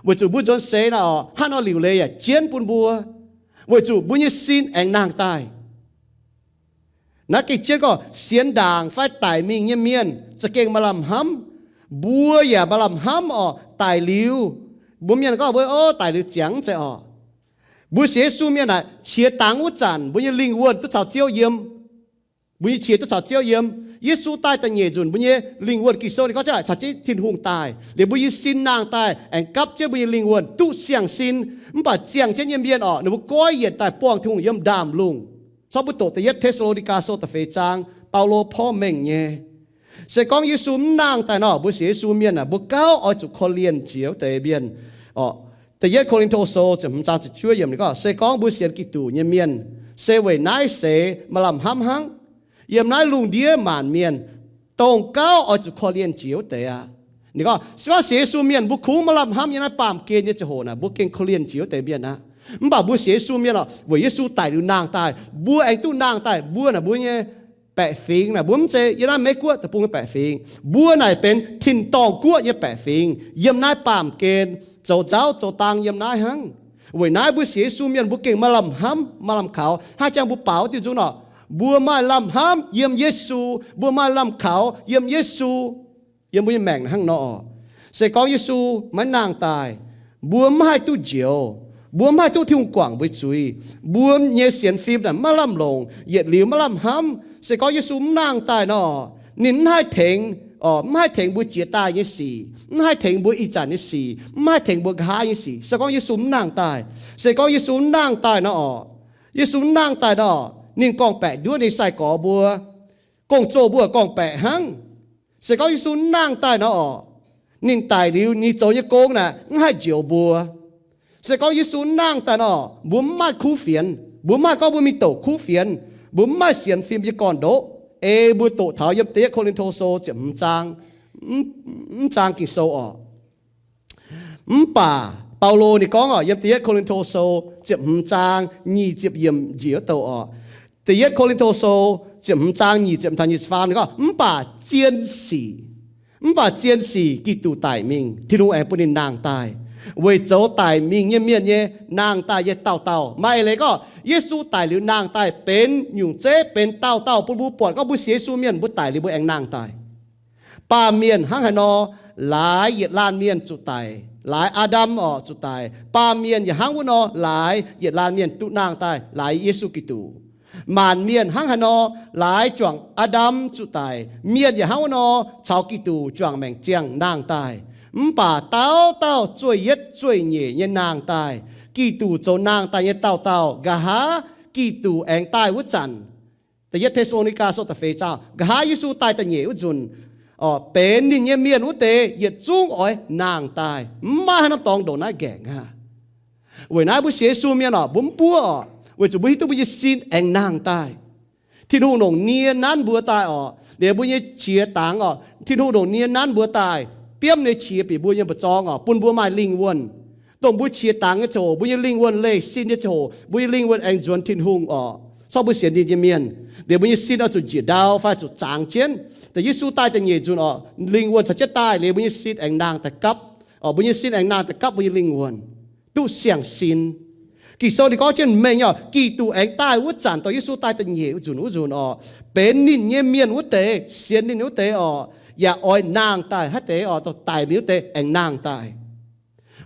Weic zuqc mbuo nzuonx seix naaic oc, hnangv nor liuc leiz yaac jienv bun mbuo, weic zuqc mbuo nyei sin aengx nangh daaih. Naaiv gengh jienv gorngv sienx ndaangc fai daic mingh nyei mienh za'gengh maaih lamh hnamv. Mbuo yaac maaih lamh hnamv oc. Daic liuz, mbuo mienh gorngv mbuo, o, daic liuz ziangx mv zeiz oc. Mbuo sienx Yesu mienh naaic, qiex dangx wuov zanc mbuo nyei lingh wuonh duqv caux Ziouv yiem. Mbuo nyei qiex duqv caux Ziouv yiem. Yesu daaih da'nyeic nzunc mbuo nyei lingh wuonh, Ging-Sou ninh gorngv jienv caux jienv Tin-Hungh daaih. Liuz mbuo nyei sin nangh daaih aengx gapv jienv mbuo nyei lingh wuonh duqv siang-sin. Mv baac ziangh jienv nyei mienh oc, ninh mbuo goiv yienc daaih buangh Tin-Hungh yiem ndaamv-lungh. Corc mbuo doqc Da'yietv Te^saa^lo^ni^gaa Sou da'feix zaang, Baulo porv mengh nyei. Se gorngv Yesu mv nangh daaih nor, mbuo sienx Yesu mienh aah, mbuo gauh oix zuqc korv-lienh jiex wuov deix mienh oc. Da'yietv Ko^lin^to Sou ziepc hmz zaang ziepc juov yiemc ninh gorngv, se gorngv mbuo sienx Giduc nyei mienh, se weic naaiv seix maaih lamh hnamv hnangv. Yiem naaiv lungh ndiev maanc mienh, dongh gauh oix zuqc korv-lienh jiex wuov deix aqv. Ninh gorngv, se gorngv sienx Yesu mienh mbuo kungx maaih lamh hnamv yiem naaiv baamh gen nyei ziangh hoc naaic, mbuo gengh korv-lienh jiex wuov deix mienh aqv. Mv baac mbuo sienx Yesu mienh oc, weic Yesu daic liuz nangh daaih, mbuo aengx duqv nangh daaih, mbuo naaic mbuo nyei baeqc fingx naaic, mbuo mv zeiz yiem naaiv Meiv Guoqv deic-bung nyei baeqc fingx. Mbuo naaic benx tin-dorngh guoqv nyei baeqc fingx, yiem naaiv baamh gen, zoux nzauv zoux dang yiem naaiv hnangv. Weic naaiv mbuo sienx Yesu mienh mbuo gengh maaih lamh hnamv, maaih lamh kaux. Hnangv jangx mbuo baaux wuov diuh nzung nor, mbuo maaih lamh hnamv yiem Yesu, mbuo maaih lamh kaux yiem Yesu, yiem mbuo nyei maengc hnangv nor oc. Se gorngv Yesu maiv nangh daaih, mbuo mv haih duqv njoux, mbuo mv haih duqv Tin-Hungh guangc mbuo zuiz. Mbuo nyei sienx fim naaic maiv lamh longc, yietc liuz maiv lamh hnamv. Se gorngv Yesu mv nangh daaih nor, Ninh mv haih tengx, mv haih tengx mbuo jiex daaih nyei sic, mv haih tengx mbuo ih zanc nyei sic, mv haih tengx mbuo nqa'haav nyei sic. Se gorngv Yesu mv nangh daaih, se gorngv Yesu mv nangh daaih nor oc, Yesu mv nangh daaih nor, ninh gorngv-baeqc nduov ninh sai-gorx mbuo, gong-zoh mbuo gorngv-baeqc hnangv. Se gorngv Yesu mv nangh daaih nor oc, ninh daic liuz, ninh zoux nyei gong naaic mv haih njoux mbuo. Se gorngv Yesu mv nangh daaih nor, mbuo mv maaih kuv fienx. Mbuo mv maaih gorngv mbuo mingh douc kuv fienx. Mbuo mv maaih sienx fim nyei gorn-ndoqv. Ei mbuo doqc taux yiem Da'yietv Ko^lin^to Sou ziepc hmz zaang, mv zaang Ging-Sou oc. Mv baac Baulo ninh gorngv oc, yiem Da'yietv Ko^lin^to Sou ziepc hmz zaang nyic ziepc yiemc njiec wuov douc oc. Da'yietv Ko^lin^to Sou ziepc hmz zaang nyic ziepc taux nyic ziepc faam ninh gorngv, mv baac zien sic, mv baac zien sic Giduc daic mingh, Tin-Hungh aengx bun ninh nangh daaih, weic zoux daic mingh nyei mienh nyei nangh daaih nyei daauh dauh. Maaih eix leiz gorngv Yesu daic liuz nangh daaih benx nyungc zeiv, benx daauh dauh bun mbuo buatc gorngv mbuo sienx Yesu mienh mbuo daic liuz mbuo aengx nangh daaih. Baamh mienh hnangv haaix nor laaix yietc laanh mienh zuqc daic, laaix Aa^ndam oc zuqc daic, baamh mienh yaac hnangv wuov nor laaix yietc laanh mienh duqv nangh daaih laaix Yesu Giduc. Maanc mienh hnangv haaix nor laaix juangc Aa^ndam zuqc daic, mienh yaac hnangv wuov nor caux Giduc juangc maengc ziangh nangh daaih. Mv baac dauh dauh zueih yietv zueih nyeic nyei nangh daaih, Giduc zoux nangh daaih nyei daauh dauh. Nqa'haav Giduc aengx daaih wuov zanc, Da'yietv Te^saa^lo^ni^gaa Sou da'feix zaang, nqa'haav Yesu daaih da'nyeic wuov nzunc, benx ninh nyei mienh wuov deix yietc zungv oix nangh daaih. Mv maaih haaix norm dorngx ndongc naaiv nqaengc aqv. Weic naaiv mbuo sienx Yesu mienh oc, mbuo mv buov oc, weic zuqc mbuo hiuv duqv mbuo nyei sin aengx nangh daaih. Tin-Hungh longc nie nanv mbuo daaih oc, liuz mbuo nyei qiex dangx oc, Tin-Hungh longc nie nanv mbuo daaih, biomv nyei qiex bieqc mbuo nyei mba'zorng oc, bun mbuo maaih lingh wuonh. Dongh mbuo qiex dangx nyei ziangh hoc, mbuo nyei lingh wuonh leih sin nyei ziangh hoc, mbuo nyei lingh wuonh aengx nzuonx Tin-Hungh oc. Corc mbuo sienx ninh nyei mienh, liuz mbuo nyei sin oix zuqc njiec ndau fai zuqc zaangx jienv. Da'Yesu daaih da'nyeic nzunc oc, lingh wuonh caux jienv daaih, liuz mbuo nyei sin aengx nangh daaih gapv oc, mbuo nyei sin aengx nangh daaih gapv mbuo nyei lingh wuonh, duqv siang-sin. Ging-Sou ninh gorngv jienv mengh oc, Giduc aengx daaih wuov zanc, dongh Yesu daaih da'nyeic wuov nzunc, wuov nzunc oc, benx ninh nyei mienh wuov deix, sienx ninh wuov deix oc, yaac oix nangh daaih. Haaix deix oc? Dongh daic mingh wuov deix aengx nangh daaih.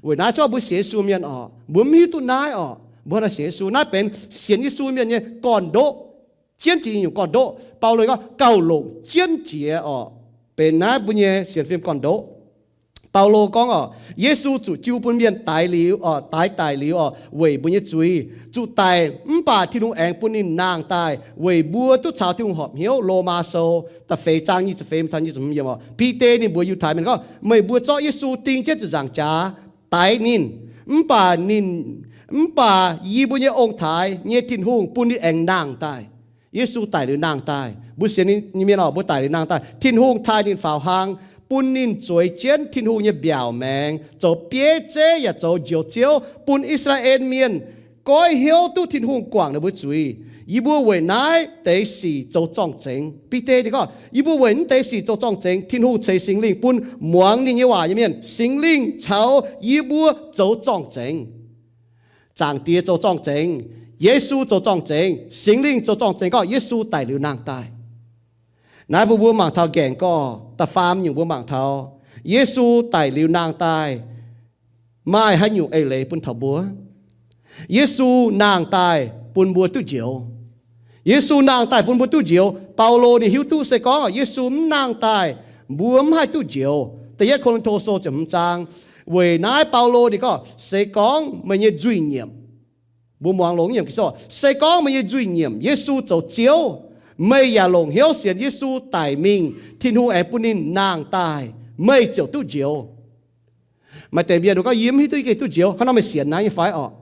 Weic naaiv corc mbuo sienx Yesu mienh oc, mbuo mv hiuv duqv naaiv oc, mbuo nor sienx Yesu, naaiv benx sienx Yesu mienh nyei gorn-ndoqv, jienv jiex nyungc gorn-ndoqv. Baulo gorngv gauh longc jienv jiex oc, benx naaiv mbuo nyei sienx fim gorn-ndoqv. Baulo gorngv oc, Yesu zuqc jiu bun mienh daix liuz oc, daix daic liuz oc, weic mbuo nyei zuiz zuqc daic, mv baac Tin-Hungh aengx bun ninh nangh daaih weic mbuo duqv caux Tin-Hungh horpc hnyouv. Lomaa Sou da'feix zaang nyic ziepc feix taux nyic ziepc hmz yiemc oc. Bide ninh mbuox Yiutai Mienh gorngv, meih mbuo zorqv Yesu ding jienv ziepc nzaangc jaax, daix ninh, mv baac ninh, mv baac yie mbuo nyei ong-taaix nyei Tin-Hungh bun ninh aengx nangh daaih. Yesu daic liuz nangh daaih. Mbuo sienx nyei mienh oc, mbuo daic liuz nangh daaih, Tin-Hungh taaih ninh faaux hlang, bun ninh zueiz jienv Tin-Hungh nyei mbiaauc maengx, zoux bieiv zeiv yaac zoux njoux Ziouv, bun I^saa^laa^en Mienh goiv hnyouv duqv Tin-Hungh guangc ninh mbuo zuiz. Yie mbuo weic naaiv deix sic zoux zorng-zengx. Bide ninh gorngv, yie mbuo weic naaiv deix sic zoux zorng-zengx. Tin-Hungh ceix Singx Lingh bun muangx ninh nyei waac nyei mienh. Singx Lingh caux yie mbuo zoux zorng-zengx. Zaangc Diex zoux zorng-zengx, Yesu zoux zorng-zengx, Singx Lingh zoux zorng-zengx gorngv Yesu daic liuz nangh daaih. Naaiv bun mbuo mangc taux nqaengc gorx. Da'faam nyungc mbuo mangc taux Yesu daic liuz nangh daaih maaih haaix nyungc eix leiz bun taux mbuo. Yesu nangh daaih bun mbuo duqv njoux. Yesu nangh daaih bun mbuo duqv njoux. Baulo ninh hiuv duqv se gorngv Yesu mv nangh daaih, mbuo mv haih duqv njoux. Da'yietv Ko^lin^to Sou ziepc hmz zaang, weic naaiv Baulo ninh gorngv, se gorngv meih nyei nzuih nyiemc, mbuo muangx longx nyei Ging-Sou, se gorngv meih nyei nzuih nyiemc Yesu zoux Ziouv, meih yaac longc hnyouv sienx Yesu daic mingh, Tin-Hungh aengx bun ninh nangh daaih, meih ziouc duqv njoux. Maaih deix mienh gorngv, yie mv hiuv duqv yie gengh duqv njoux. Hnangv nor meih sienx naaiv nyei fai orqc?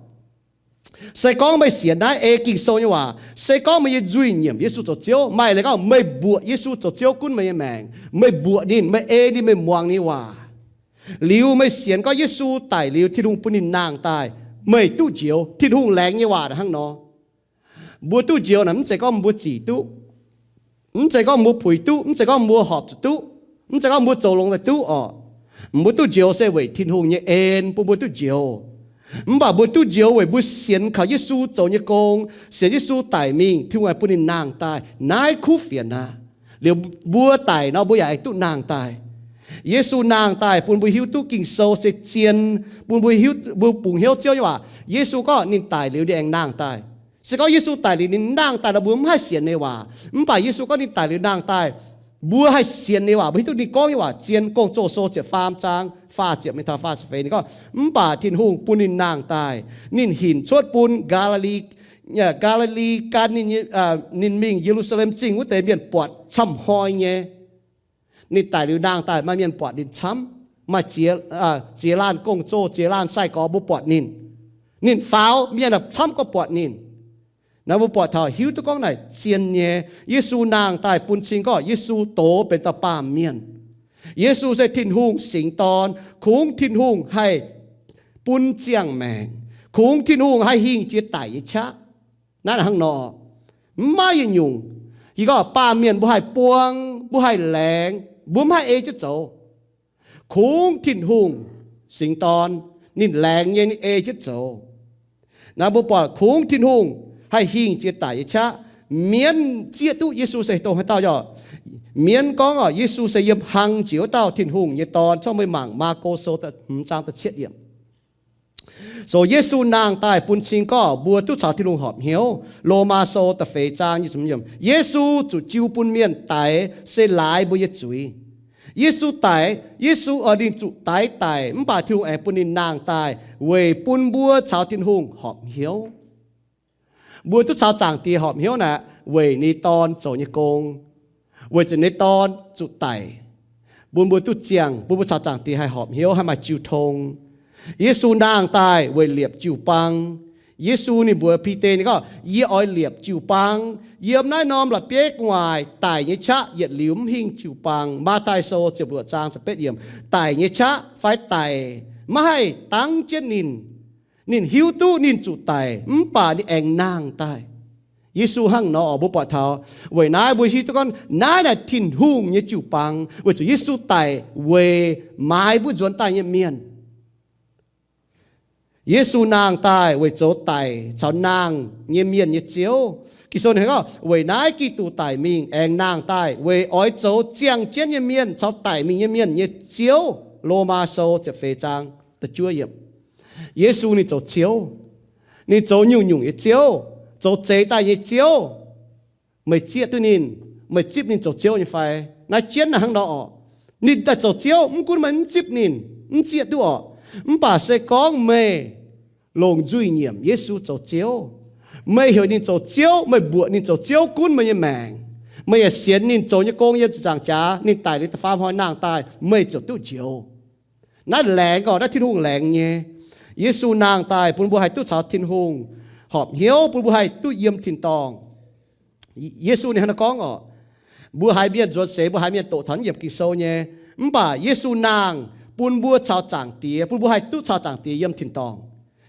Se gorngv meih sienx naaiv ei Ging-Sou nyei waac, se gorngv meih nyei nzuih nyiemc Yesu zoux Ziouv, maaih leiz gorngv meih mbuoqc Yesu zoux Ziouv gunv meih nyei maengc, meih mbuoqc ninh, meih ei ninh, meih muangx ninh nyei waac, liuz meih sienx gorngv Yesu daic liuz Tin-Hungh bun ninh nangh daaih, meih duqv njoux. Tin-Hungh laengz nyei waac hnangv nor. Mbuo duqv njoux naaic mv zeiz gorngv mbuo zic duqv, mv zeiz gorngv mbuo puix duqv, mv zeiz gorngv mbuo horpc zuqc duqv, mv zeiz gorngv mbuo zoux longx daaih duqv orqc. Mbuo duqv njoux se weic Tin-Hungh nyei en bun mbuo duqv njoux. Mv baac mbuo duqv njoux weic mbuo sienx kaux Yesu zoux nyei gong, sienx Yesu daic mingh, Tin-Hungh aengx bun ninh nangh daaih. Naaiv kuv fienx aqv. Liuz mbuo daic nor, mbuo yaac aengx duqv nangh daaih. Yesu nangh daaih bun mbuo hiuv duqv Ging-Sou se zien, bun mbuo hiuv, mbuo bungx hnyouv Ziouv nyei waac. Yesu gorngv ninh daic liuz ninh aengx nangh daaih. Se gorngv Yesu daic liuz ninh nangh daaih nor, mbuo mv haih sienx ninh nyei waac. Mv baac Yesu gorngv ninh daic liuz nangh daaih, Mbuo haih sienx ninh waac, mbuo hiuv duqv ninh gorngv nyei waac zien. Gong-Zoh sou ziepc faam zaang faah ziepc mingh taux faah ziepc feix ninh gorngv, mv baac Tin-Hungh bun ninh nangh daaih, ninh hinc cuotv bun Gaa^li, Gaa^li^li gan ninh, ninh mingh Ye^lu^saa^lem Zingh wuov deix mienh buatc camv hnoi nyei. Ninh daic liuz nangh daaih maaih mienh buatc ninh camv, maaih ziex, ziex laanh gong-zoh, ziex laanh sai-gorx mbuo buatc ninh. Ninh faaux, mienh camv gorngv buatc ninh. Naaiv mbuo buatc taux hiuv duqv gorngv naaic zien nyei. Yesu nangh daaih bun cing gorngv Yesu doz benx dauh baamh mienh. Yesu se Tin-Hungh singx dorn. Kungx Tin-Hungh haih bun ziangh maengc. Kungx Tin-Hungh haih hingh jiex daic nyei qaqv. Naaiv hnangv nor, mv maaih yietc nyungc. Yie gorngv baamh mienh mbuo haih buang, mbuo haih laengz, mbuo mv haih ei jienv zoux. Kungx Tin-Hungh singx dorn, ninh laengz nyei, ninh ei jienv zoux. Naaiv mbuo buatc kungx Tin-Hungh haih hingh jiex daic nyei qaqv. Mienv zieqv duqv Yesu se dongh haaix dauh oc. Mienv gorngv oc, Yesu se yiem hlang jiex wuov dauh Tin-Hungh nyei Dorn. Corc meih mangc Maako sou hmz zaang da'cietv yiemc. So Yesu nangh daaih bun cing gorngv mbuo duqv caux Tin-Hungh horpc hnyouv. Lomaa sou da'feix zaang nyic ziepc hmz yiemc, Yesu zuqc jiu bun mienh daix se laaix mbuo nyei zuiz. Yesu daic, Yesu oix ninh zuqc daix daic, mv baac Tin-Hungh aengx bun ninh nangh daaih weic bun mbuo caux Tin-Hungh horpc hnyouv. Mbuo duqv caux Zaangc Diex horpc hnyouv naaic weic ninh Dorn zoux nyei gong. Weic zuqc ninh Dorn zuqc daic, bun mbuo duqv ziangh, bun mbuo caux Zaangc Diex haih horpc hnyouv, haih maaih jiu tong. Yesu nangh daaih weic liepc jiu-baang. Yesu ninh mbuox Bide, ninh gorngv, yie oix liepc jiu-baang. Yiem naaiv norm la'bieiv gu'nguaaic daic nyei qaqv yietc liuz mv hingh jiu-baang. Matv^tai Sou ziepc luoqc zaang ziepc betv yiemc. Daic nyei qaqv fai daic maiv haih dangv jienv ninh. Ninh hiuv duqv ninh zuqc daic mv baac ninh aengx nangh daaih. Yesu hnangv nor oc, mbuo buatc taux. Weic naaiv mbuo hiuv duqv gorngv naaiv naaic Tin-Hungh nyei jiu-baang, weic zuqc Yesu daic weic maaiz mbuo nzuonx daaih nyei mienh. Yesu nangh daaih weic zoux daic caux nangh nyei mienh nyei Ziouv. Ging-Sou ninh gorngv, weic naaiv Giduc daic mingh aengx nangh daaih weic oix zoux ziangh jienv nyei mienh caux daic mingh nyei mienh nyei Ziouv. Lomaa Sou ziepc feix zaang da'juov yiemc. Yesu ninh zoux Ziouv. Ninh zoux nyungc-nyungc nyei Ziouv, zoux zeix daaih nyei Ziouv. Meih zieqv duqv ninh, meih zipv ninh zoux Ziouv nyei fai? Naaiv jienv naaiv hnangv nor oc. Ninh daaih zoux Ziouv, mv gunv meih mv zipv ninh, mv zieqv duqv oc, mv baac se gorngv meih longc nzuih nyiemc Yesu zoux Ziouv, meih heuc ninh zoux Ziouv, meih mbuoqc ninh zoux Ziouv gunv meih nyei maengc, meih yaac sienx ninh zoux nyei gong yiem ziepc nzaangc jaax, ninh daic liuz da'faam hnoi nangh daaih, meih ziouc duqv njoux. Naaiv laengz oc, naaiv Tin-Hungh laengz nyei. Yesu nangh daaih bun mbuo haih duqv caux Tin-Hungh horpc hnyouv, bun mbuo haih duqv yiem tin-dorngh. Yesu ninh hnangv naaiv gorngv oc, mbuo haiz mienh nzuonx seix, mbuo haiz mienh doqc taux naaiv yiemc Ging-Sou nyei. Mv baac Yesu nangh bun mbuo caux Zaangc Diex, bun mbuo haih duqv caux Zaangc Diex yiem tin-dorngh.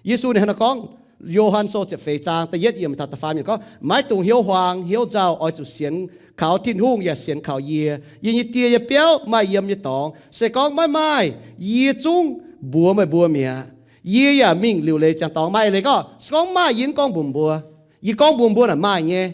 Yesu ninh hnangv naaiv gorngv, Yo^han Sou ziepc feix zaang da'yietv yiemc taux da'faam yiemc gorngv, maiv dungx hnyouv huaang hnyouv nzauh, oix zuqc sienx kaux Tin-Hungh yaac sienx kaux yie. Yie nyei Die nyei biauv maaih yiem nyei dorngx. Se gorngv maiv maaih, yie zungv mbuox meih mbuo mi'aqv. Yie yaac mingh liuc leiz ziangx dorngx. Maaih eix leiz gorngv, se gorngv maaih, yie mv gorngv mbuox mbuo. Yie gorngv mbuox mbuo naaic maaih nyei.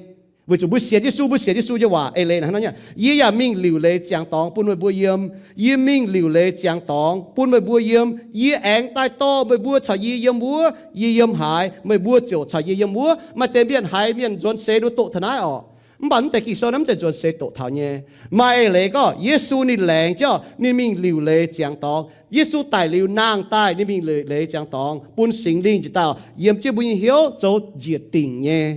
Weic zuqc mbuo sienx Yesu, mbuo sienx Yesu nyei waac eix leiz hnangv nor, yie yaac mingh liuc leiz ziangx dorngx bun meih mbuo yiem. Yie mingh liuc leiz ziangx dorngx bun meih mbuo yiem. Yie aengx daaih dorh meih mbuo caux yie yiem wuov. Yie yiem haaix, meih mbuo ziouc caux yie yiem wuov. Maaih deix mienh haiz mienh nzuonx seix nduov doqc taux naaiv oc. Mv baac mv deix Ging-Sou naaiv mv zeiz nzuonx seix doqc taux nyei. Maaih eix leiz gorngv Yesu ninh laengz jienv, ninh mingh liuc leiz ziangx dorngx. Yesu daic liuz nangh daaih, ninh mingh liuc leiz ziangx dorngx bun Singx Lingh njiec dauh yiem jienv mbuo nyei hnyouv zoux njiec dingc nyei.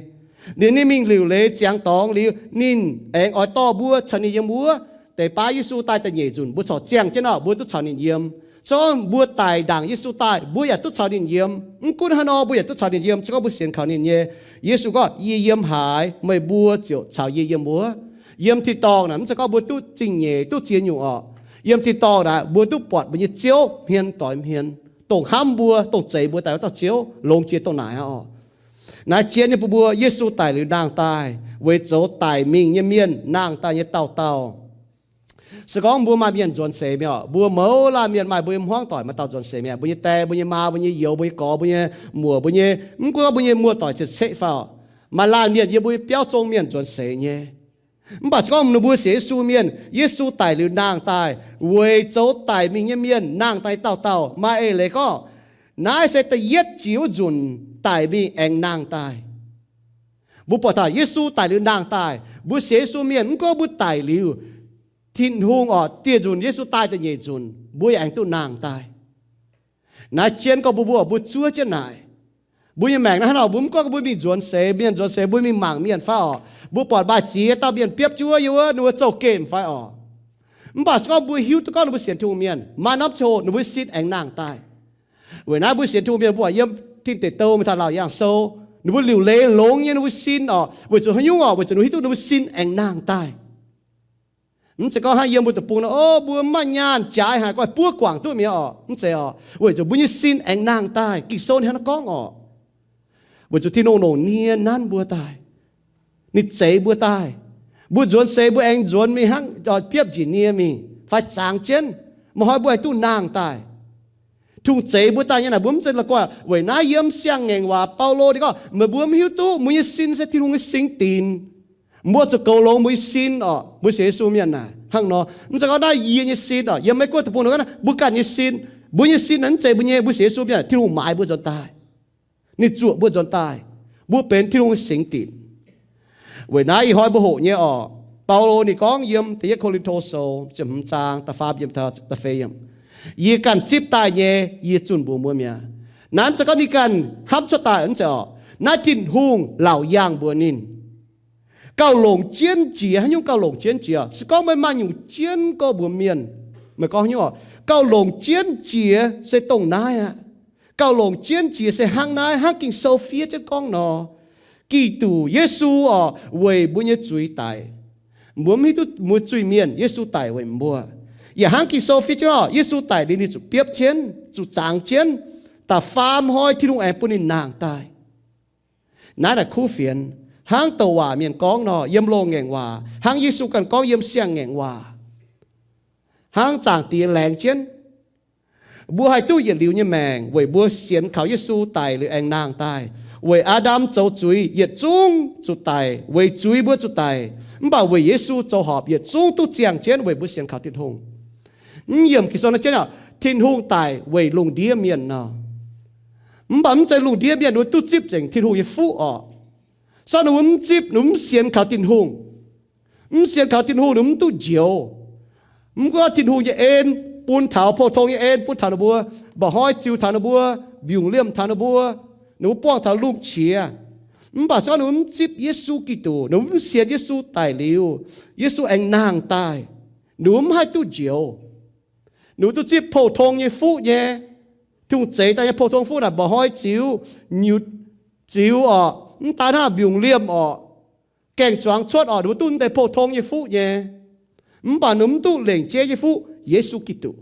Ninh, ninh mingh liuc leiz ziangx dorngx liuz, ninh aengx oix dorh mbuo caux ninh yiem wuov. Deix baav Yesu daaih da'nyeic nzunc mbuo corc ziangh jienv nor, mbuo duqv caux ninh yiem. Se gorngv mbuo daic ndaangc Yesu daaih, mbuo yaac duqv caux ninh yiem. Mv gunv hnangv nor, mbuo yaac duqv caux ninh yiem, se gorngv mbuo sienx kaux ninh nyei. Yesu gorngv, yie yiem haaix, meih mbuo ziouc caux yie yiem wuov. Yiem tin-dorngh naaic mv zeiz gorngv mbuo duqv zingh nyeic, duqv ziex nyungc oc. Yiem tin-dorngh naaic mbuo duqv buatc mbuo nyei Ziouv hmien doix hmien, dongh hnamv mbuo, dongh zeix mbuo daaih wuov dauh Ziouv, longx jiex dongh naaic aqv oc. Naaiv jienv nyei bun mbuo, Yesu daic liuz nangh daaih weic zoux daic mingh nyei mienh nangh daaih nyei dauh dauh. Se gorngv mbuo maaih mienh nzuonx seix mi'aqv, mbuo mouz laanh mienh maaih mbuo nyei hmuangv doic maaih dauh nzuonx seix mi'aqv, mbuo nyei die, mbuo nyei maa, mbuo nyei youz, mbuo nyei gorx, mbuo nyei muoc, mbuo nyei, mv gunv mbuo nyei muoz-doic cien-ceqv fai oc. Maaih laanh mienh yiem mbuo nyei biauv zong mienh nzuonx seix nyei. Mv baac se gorngv ninh mbuo sienx Yesu mienh, Yesu daic liuz nangh daaih weic zoux daic mingh nyei mienh nangh daaih dauh dauh. Maaih eix leiz gorngv, naaiv se da'yietv jiex wuov nzunc daic mingh aengx nangh daaih. Mbuo buatc taux Yesu daic liuz nangh daaih, mbuo sienx Yesu mienh mv gunv mbuo daic liuz, Tin-Hungh oc, dieh nzunc Yesu daaih da'nyeic nzunc, mbuo yaac aengx duqv nangh daaih. Naaiv jienv gorngv mbuo, mbuo, mbuo zuov jienv naaic. Mbuo nyei maengc naaiv hnangv nor, mbuo mv gorngv mbuo mingh nzuonx seix, mienh nzuonx seix, mbuo mingh mangc mienh fai oc, mbuo buatc maaih ziex dauh mienh biopv jienv wuov, yiem wuov, ninh mbuo zouv gemh fai oc. Mv baac se gorngv mbuo hiuv duqv gorngv ninh mbuo sienx Tin-Hungh mienh, maaih norm ziangh hoc ninh mbuo nyei sin aengx nangh daaih. Weic naaiv mbuo sienx Tin-Hungh mienh mbuo yiem Tin Deic Douh mingh taux Laauc Yaangh Sou, ninh mbuo liuc leiz longx nyei ninh mbuo sin oc, weic zuqc haaix nyungc oc, weic zuqc ninh mbuo hiuv duqv ninh mbuo sin aengx nangh daaih. Mv zeiz gorngv hnangv yiem mbuo deic-bung nor, o, mbuo mv maaih nyaanh jaaix haic, guai buov guangc duqv mi'aqv oc. Mv zeiz oc. Weic zuqc mbuo nyei sin aengx nangh daaih. Ging-Sou ninh hnangv naaiv gorngv oc. Weic zuqc Tin-Hungh longc nie nanv mbuo daaih. Ninh zeix mbuo daaih. Mbuo nzuonx seix mbuo aengx nzuonx mingh hnangv, biopv njiec nie mingh fai zangx jienv, maaih hnoi mbuo haih duqv nangh daaih. Tin-Hungh zeix mbuo daaih nyei naaic, mbuo mv zeiz la'guaih. Weic naaiv yiem Siang-Ngaengc Waac Baulo ninh gorngv, meih mbuo mv hiuv duqv mbuo nyei sin se Tin-Hungh nyei singx dinc. Mbuo zuqc goux longx mbuo nyei sin oc. Mbuo sienx Yesu mienh naaic hnangv nor, mv zeiz gorngv naaiv yie nyei sin oc, yiem Meiv-Guoqv deic-bung nor, naaiv mbuo ganh nyei sin. Mbuo nyei sin naaic mv zeiz mbuo nyei, mbuo sienx Yesu mienh, Tin-Hungh maaiz mbuo nzuonx daaih. Ninh zuoqc mbuo nzuonx daaih. Mbuo benx Tin-Hungh nyei singx dinc. Weic naaiv ih hnoi mbuo hoqc nyei oc, Baulo ninh gorngv yiem Da'yietv Ko^lin^to Sou ziepc hmz zaang da'faam yiemc taux da'feix yiemc, yie ganh zipv daaih nyei, yie zunh mbuox mbuo mi'aqv. Naaiv mv zeiz gorngv ninh ganh hnamv cuotv daaih, mv zeiz oc. Naaiv Tin-Hungh laauc yaangh mbuox ninh. Gauh longc jienv jiex. Haaix nyungc gauh longc jienv jiex? Se gorngv meih maaih nyungc jienv gorngv mbuox mienh, meih gorngv haaix nyungc oc? Gauh longc jienv jiex se dongh naaiv aqv. Gauh longc jienv jiex se hnangv naaiv, hnangv Ging-Sou fiev jienv gorngv nor, Giduc Yesu oc, weic mbuo nyei zuiz daic. Mbuo mv hiuv duqv mbuo zuiz-mienh, Yesu daic weic mbuo. Yaac hnangv Ging-Sou fiev jienv oc, Yesu daic liuz ninh zuqc biopv jienv, zuqc zangx jienv, da'faam hnoi Tin-Hungh aengx bun ninh nangh daaih. Naaiv naaic kuv fienx, hnangv douc waac mienh gorngv nor, yiem Loz-Ngaengc Waac, hnangv Yesu ganh gorngv yiem Siang-Ngaengc Waac, hnangv Zaangc Diex laengz jienv, mbuo haih duqv yietc liuz nyei maengc weic mbuo sienx kaux Yesu daic liuz aengx nangh daaih. Weic Aa^ndam zoux zuiz, yietc zungv zuqc daic, weic zuiz mbuo zuqc daic. Mv baac weic Yesu zoux horpc, yietc zungv duqv ziangh jienv weic mbuo sienx kaux Tin-Hungh. Mv yiemc Ging-Sou nor jienv oc, Tin-Hungh daic weic lungh ndiev mienh nor. Mv baac mv zeiz lungh ndiev mienh ninh mbuo duqv zipv nzengc Tin-Hungh nyei fuqv oc. Se gorngv ninh mbuo mv zipv, ninh mbuo mv sienx kaux Tin-Hungh, mv sienx kaux Tin-Hungh, ninh mbuo mv duqv njoux. Mv gunv Tin-Hungh nyei en bun taux, pou-tong nyei en bun taux ninh mbuo, mba'hnoi ziux taux ninh mbuo, mbiungc liemh taux ninh mbuo, ninh mbuo buangh taux lungh qiex. Mv baac se gorngv ninh mbuo mv zipv Yesu Giduc, ninh mbuo mv sienx Yesu daic liuz, Yesu aengx nangh daaih, ninh mbuo mv haih duqv njoux. Ninh mbuo duqv zipv pou-tong nyei fuqv nyei. Tin-Hungh zeix daaih nyei pou-tong fuqv naaic mba'hnoi ziux, nyutc ziux oc, mv daaih hnangv mbiungc liemh oc, gaeng-zuangx cuotv oc, ninh mbuo duqv deix pou-tong nyei fuqv nyei. Mv baac ninh mv duqv lengc jeiv nyei fuqv, Yesu Giduc.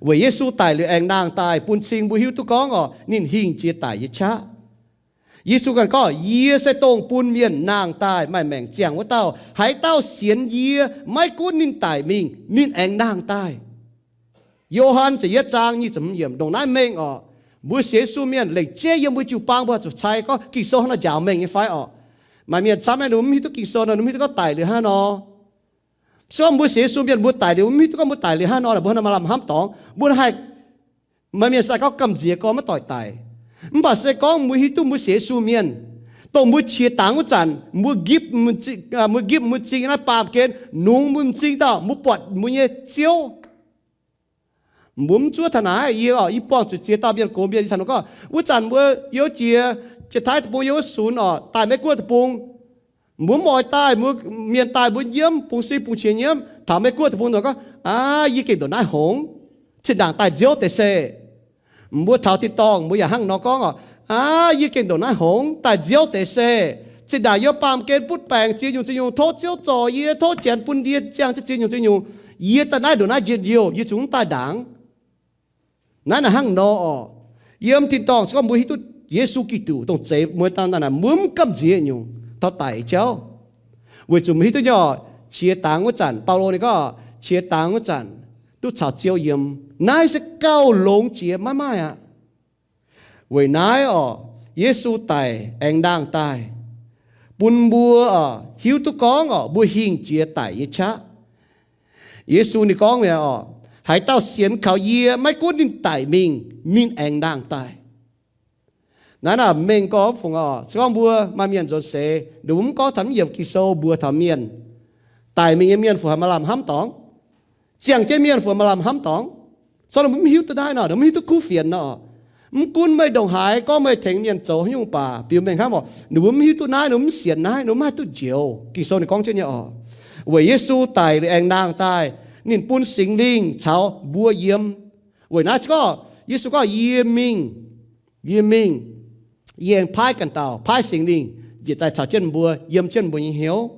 Weic Yesu daic liuz aengx nangh daaih bun cing mbuo hiuv duqv gorngv oc, ninh hingh jiex daic nyei qaqv. Yesu ganh gorngv, yie se dongh bun mienh nangh daaih maaih maengc ziangh wuov dauh. Haaix dauh sienx yie, maiv gunv ninh daic mingh, ninh aengx nangh daaih. Yo^han ziepc yietv zaang nyic ziepc hmz yiemc ndongc naaiv mengh oc. Mbuo sienx Yesu mienh lengc jeiv yiem mbuo jiu-baang mbuo zuqc cai gorngv Ging-Sou hnangv nor njaaux mengh nyei fai oc. Maaih mienh camv maiv, ninh mbuo mv hiuv duqv Ging-Sou nor, ninh mv hiuv duqv gorngv daic liuz hnangv nor. Se gorngv mbuo sienx Yesu mienh mbuo daic liuz, mv hiuv duqv gorngv mbuo daic liuz hnangv nor, mbuo hnangv nor maaih lamh hnamv dorngx, mbuo haih, maaih mienh se gorngv gamh nziex gorngv maiv doic daic. Mv baac se gorngv mbuo hiuv duqv mbuo sienx Yesu mienh, dongh mbuo qiex dangx wuov zanc, mbuo nqipv, mbuo nqipv mbuo m'zing naaiv baamh gen, nungx mbuo m'zing dauh, mbuo buatc mbuo nyei Ziouv. Mbuo mv zuov taux naaiv, yie, yie buangh zuqc ziex dauh mienh gox mienh, yie caux ninh gorngv, wuov zanc mbuo youv jiex Janx-Taiv deic-bung, youv sunx oc, daaih Meiv-Guoqv deic-bung, mbuo mv oix daaih, mbuo mienh daaih mbuo nyiemv bungx sin bungx qiex nyiemv. Taux Meiv-Guoqv deic-bung nor gorngv, aav, yie gengh ndongc naaiv hngongx, zinh ndaangc daaih nziouv deix se. Mbuo taux tin-dorngh mbuo yaac hnangv nor gorngv oc, aav, yie gengh ndongc naaiv hngongx, daaih nziouv deix se. Zinh ndaangc yie baamh gen butv baengc ziex nyungc ziex nyungc, tov Ziouv zorc yie, tov Janx bun yie ziangh ziex nyungc ziex nyungc, yie daaih naaiv ndongc naaiv njien-youh, yie zungv mv daaih ndaangc. Naaiv naaic hnangv nor oc. Yiem tin-dorngh se gorngv mbuo hiuv duqv Yesu Giduc dongh zeix mbuo daaih naaic, mbuo mv gamh nziex nyungc taux daic jauv. Weic zuqc mbuo hiuv duqv nyei oc, qiex dangx wuov zanc, Baulo ninh gorngv, qiex dangx wuov zanc duqv caux Ziouv yiem. Naaiv se gauh longx jiex maiv maaih aqv. Weic naaiv oc, Yesu daic aengx nangh daaih, bun mbuo oc hiuv duqv gorngv oc, mbuo hingh jiex daic nyei qaqv. Yesu ninh gorngv mi'aqv oc, haaix dauh sienx kaux yie, maiv gunv ninh daic mingh, ninh aengx nangh daaih. Naaiv naaic mengh gorngv fungc oc, se gorngv mbuo maaih mienh nzuonx seix, ninh mbuo mv gorngv taux mv yiemc Ging-Sou mbuox taux mienh, Daic mingh nyei mienh fu haiz maaih lamh hnamv dorngx? Ziangh jienv mienh fu maaih lamh hnamv dorngx? Zorqv ninh mbuo mv hiuv duqv naaiv nor, ninh mbuo mv hiuv duqv kuv fienx nor. Mv gunv meih ndongc haaix gorngv meih tengx mienh zoux haaix nyungc baac biux mengh hnamv oc, ninh mbuo mv hiuv duqv naaiv, ninh mbuo mv sienx naaiv, ninh mbuo mv haih duqv njoux. Ging-Sou ninh gorngv jienv nyei oc. Weic Yesu daic liuz aengx nangh daaih, ninh bun Singx Lingh caux mbuo yiem. Weic naaiv gorngv, Yesu gorngv, Yie mingh, yie mingh, yie aengx paaiv ganh dauh, paaiv Singx Lingh njiec daaih caux jienv mbuo, yiem jienv mbuo nyei hnyouv.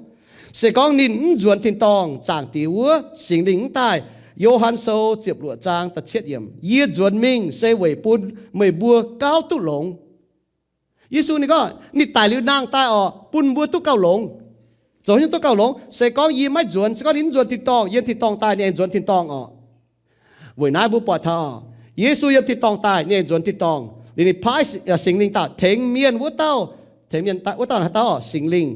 Se gorngv ninh mv nzuonx tin-dorngh, Zaangc Diex wuov, Singx Lingh mv daaih. Yo^han Sou ziepc luoqc zaang da'cietv yiemc, Yie nzuonx mingh se weic bun meih mbuo gauh duqv longx. Yesu ninh gorngv ninh daic liuz nangh daaih oc, bun mbuo duqv gauh longx. Zoux haaix nyungc duqv gauh longx? Se gorngv yie maiv nzuonx, se gorngv ninh mv nzuonx tin-dorngh, yiem tin-dorngh daaih ninh aengx nzuonx tin-dorngh oc. Weic naaiv mbuo buatc taux Yesu yiem tin-dorngh daaih, ninh aengx nzuonx tin-dorngh, liuz ninh paaiv Singx Lingh daaih tengx mienh wuov dauh, tengx mienh wuov dauh naaiv dauh Singx Lingh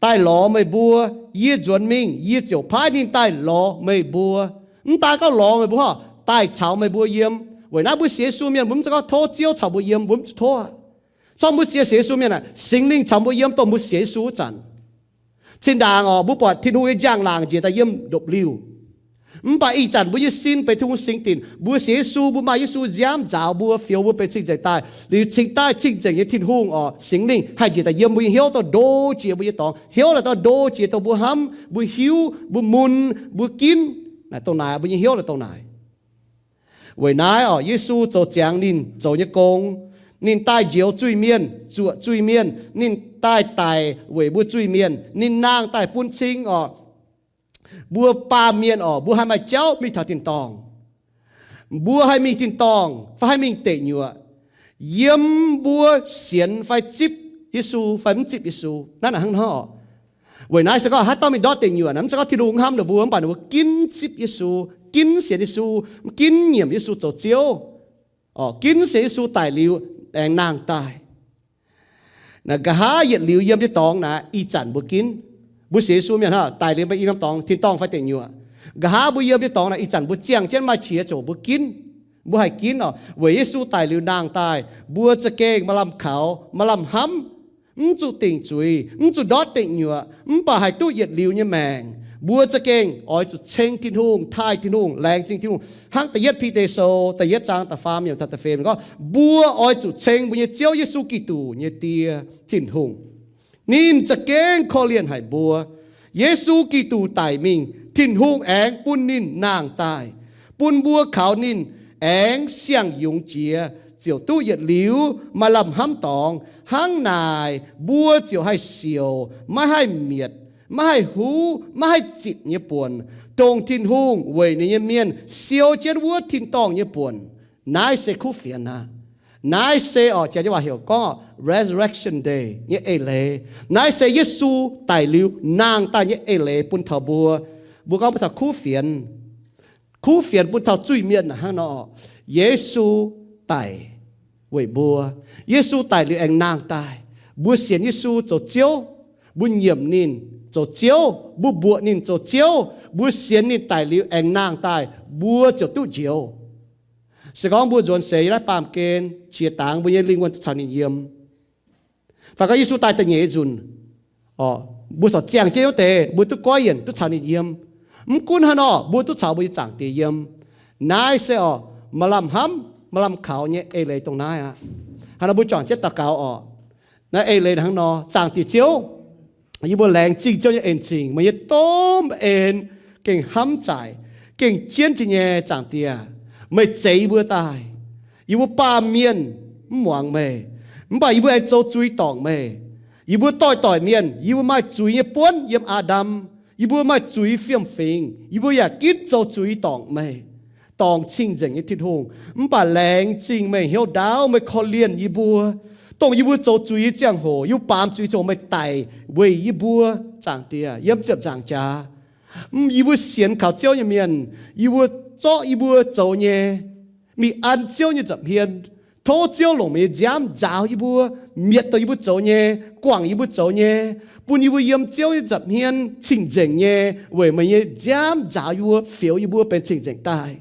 daaih lorz meih mbuo. Yie nzuonx mingh, yie ziouc paaiv ninh daaih lorz meih mbuo. Mv daan gorngv lorz meih mbuo, daaih caux meih mbuo yiem. Weic naaiv mbuo sienx Yesu mienh mbuo mv zeiz gorngv tov Ziouv caux mbuo yiem, mbuo mv zuqc tov. Zorqv mbuo sienx, sienx Yesu mienh aeqv, Singx Lingh caux mbuo yiem dongh mbuo sienx Yesu wuov zanc. Cin-ndaangc oc, mbuo buatc Tin-Hungh nyei njang-laangc njiec daaih yiem ndopv-liuh. Mv baac ih zanc mbuo nyei sin benx Tin-Hungh singx dinc. Mbuo sienx Yesu, mbuo maaih Yesu nziaamv nzaaux mbuo, fioux mbuo benx cing-nzengc daaih. Liuz cingx daaih cing-nzengc nyei Tin-Hungh oc, Singx Lingh haih njiec daaih yiem mbuo nyei hnyouv, dongh ndoh jiex mbuo nyei dorngx. Hnyouv naaic dongh ndoh jiex dongh mbuo hnamv, mbuo hiuv, mbuo mun, mbuo ginv. Naaic dongh naaic, mbuo nyei hnyouv naaic dongh naaic. Weic naaiv oc, Yesu zoux ziangx ninh zoux nyei gong. Ninh daaih njoux zuiz mienh, zuoqc zuiz mienh. Ninh daaih daic weic mbuo zuiz mienh. Ninh nangh daaih bun cing oc, mbuo baamh mienh oc, mbuo haih maaih jauv mingh taux tin-dorngh. Mbuo haih mingh tin-dorngh fai haih mingh deic nyuoqc yiem mbuo sienx fai zipv Yesu fai mv zipv Yesu. Naaiv naaic hnangv nor oc. Weic naaiv se gorngv haaix dauh mingh ndortv deic nyuoqc naaic, mv zeiz gorngv Tin-Hungh hnamv ninh mbuo, mv baac ninh mbuo ginv zipv Yesu, ginv sienx Yesu, ginv nyiemc Yesu zoux Ziouv, ginv sienx Yesu daic liuz aengx nangh daaih. Naaic nqa'haav yietc liuz yiem nyei dorngx naaic, ih zanc mbuo ginv. Mbuo sienx Yesu mienh hnangv, daic liuz mbuo yiem norm dorngx, tin-dorngh fai deic nyuoqc. Nqa'haav mbuo yiem nyei dorngx naaic, ih zanc mbuo ziangh jienv maaih qiex ziouc mbuo ginv. Mbuo haih ginv oc, weic Yesu daic liuz nangh daaih, mbuo za'gengh maaih lamh kaux, maaih lamh hnamv, mv zuqc dingc zuiz, mv zuqc ndortv deic nyuoqc, mv baac haih duqv yietc liuz nyei maengc. Mbuo za'gengh oix zuqc ceng Tin-Hungh, taaih Tin-Hungh, laengz zingh Tin-Hungh. Hnangv da'yietv Bide Sou da'yietv zaang da'faam yiemc taux da'feix gorngv, mbuo oix zuqc ceng mbuo nyei Ziouv Yesu Giduc nyei Die, Tin-Hungh. Ninh za'gengh korv-lienh haic mbuo. Yesu Giduc daic mingh, Tin-Hungh aengx bun ninh nangh daaih, bun mbuo kaux ninh aengx siang-yungz jiex, ziouc duqv yietc liuz maaih lamh hnamv dorngx. Hnangv naaic mbuo ziouc haih siouc, maiv haih mietc, maiv haih huv, maiv haih zitc nyei buonc, dongh Tin-Hungh weic ninh nyei mienh siou jienv wuov tin-dorngh nyei buonc. Naaiv se kuv fienx aqv. Naaiv se oc, janx nyei waac heuc gorngv Resurrection Day nyei eix leiz. Naaiv se Yesu daic liuz nangh daaih nyei eix leiz bun taux mbuo. Mbuo gorngv bun taux kuv fienx. Kuv fienx bun taux zuiz-mienh hnangv nor. Yesu daic weic mbuo. Yesu daic liuz aengx nangh daaih. Mbuo sienx Yesu zoux Ziouv, mbuo nyiemc ninh zoux Ziouv, mbuo mbuoqc ninh zoux Ziouv, mbuo sienx ninh daic liuz aengx nangh daaih, mbuo ziouc duqv njoux. Se gorngv mbuo nzuonx seix yiem naaiv baamh gen, qiex dangx mbuo nyei lingh wuonh duqv caux ninh yiem, fai gorngv Yesu daaih da'nyeic nzunc, mbuo corc ziangh jienv wuov deix, mbuo duqv goiv yienc duqv caux ninh yiem. Mv gunv haaix nor, mbuo duqv caux mbuo nyei Zaangc Diex yiem. Naaiv se oc, maaih lamh hnamv maaih lamh kaux nyei eix leiz dongh naaiv aqv. Hnangv nor mbuo juangc jienv daux gaux oc. Naaiv eix leiz hnangv nor, Zaangc Diex Ziouv, yie mbuo laengz zingh Ziouv nyei en-zingc, meih nyei domh en gengh hnamv zaaic, gengh jienv jiex nyei Zaangc Diex. Meih zeix yie mbuo daaih. Yie mbuo baamh mienh mv muangx meih, mv baac yie mbuo aengx zoux zuiz dorngc meih. Yie mbuo doix-doic mienh, yie mbuo maaih zuiz nyei buonv yiem Aa^ndam. Yie mbuo maaih zuiz fiem-fingx, yie mbuo yaac ginv zoux zuiz dorngc meih, dorngc cing-nzengc nyei Tin-Hungh. Mv baac laengz zingh meih hnyouv ndaauv, meih korv-lienh yie mbuo, dongh yie mbuo zoux zuiz nyei ziangh hoc, yie mbuo baamz zuiz ziangh hoc meih daic weic yie mbuo, Zaangc Diex, yiem ziepc nzaangc jaax. Yie mbuo sienx kaux Ziouv nyei mienh, yie mbuo zorqv yie mbuo zoux nyei mingh an Ziouv nyei nza'hmien. Tov Ziouv longc meih nyei nziaamv nzaaux yie mbuo, mietc dongh yie mbuo zoux nyei, guangc yie mbuo zoux nyei, bun yie mbuo yiem Ziouv nyei nza'hmien cing-nzengc nyei, weic meih nyei nziaamv nzaaux yie mbuo, fioux yie mbuo benx cing-nzengc daaih.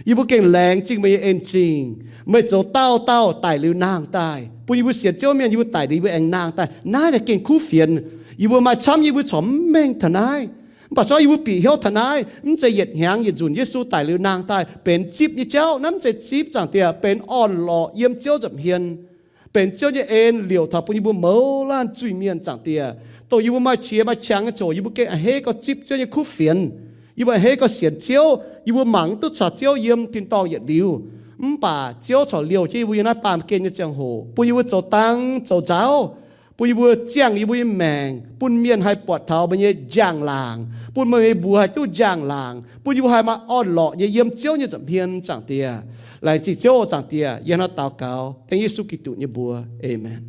Yie mbuo gengh laengz zingh meih nyei en-zingh. Meih zoux dauh dauh daic liuz nangh daaih, bun yie mbuo sienx Ziouv mienh, yie mbuo daic liuz yie mbuo aengx nangh daaih. Naaiv naaic gengh kuv fienx. Yie mbuo maaih camv, yie mbuo corc mv mengh taux naaiv. Mv baac se gorngv yie mbuo bieqc hnyouv taux naaiv, mv zeiz yietc hnyangx yietc nzunc Yesu daic liuz nangh daaih benx zipv nyei jauv. Naaiv mv zeiz zipv, Zaangc Diex, benx orn-lorqc yiem Ziouv nza'hmien, benx Ziouv nyei en liouc taux bun yie mbuo mouz laanh zuiz-mienh, Zaangc Diex. Dongh yie mbuo maaih qiex maaih qangx nyei ziouc, yie mbuo gengh a'hneiv gorngv zipv Ziouv nyei kuv fienx. Yie mbuo a'hneiv gorngv sienx Ziouv. Yie mbuo mangc duqv caux Ziouv yiem tin dorngh yietc liuz. Mv baac Ziouv corc liouh jienv yie mbuo yiem naaiv baamh gen nyei ziangh hoc, bun yie mbuo zoux dang zoux nzauv, bun yie mbuo ziangh yie mbuo nyei maengc bun mienh haih buatc taux meih nyei njang-laangc, bun meih nyei mbuox haih duqv njang-laangc, bun yie mbuo haih maaih orn-lorqc nyei yiem Ziouv nyei nza'hmien, Zaangc Diex. Laengz zingh Ziouv, Zaangc Diex. Yie hnangv naaiv daux gaux dengv Yesu Giduc nyei mbuox. Aamen.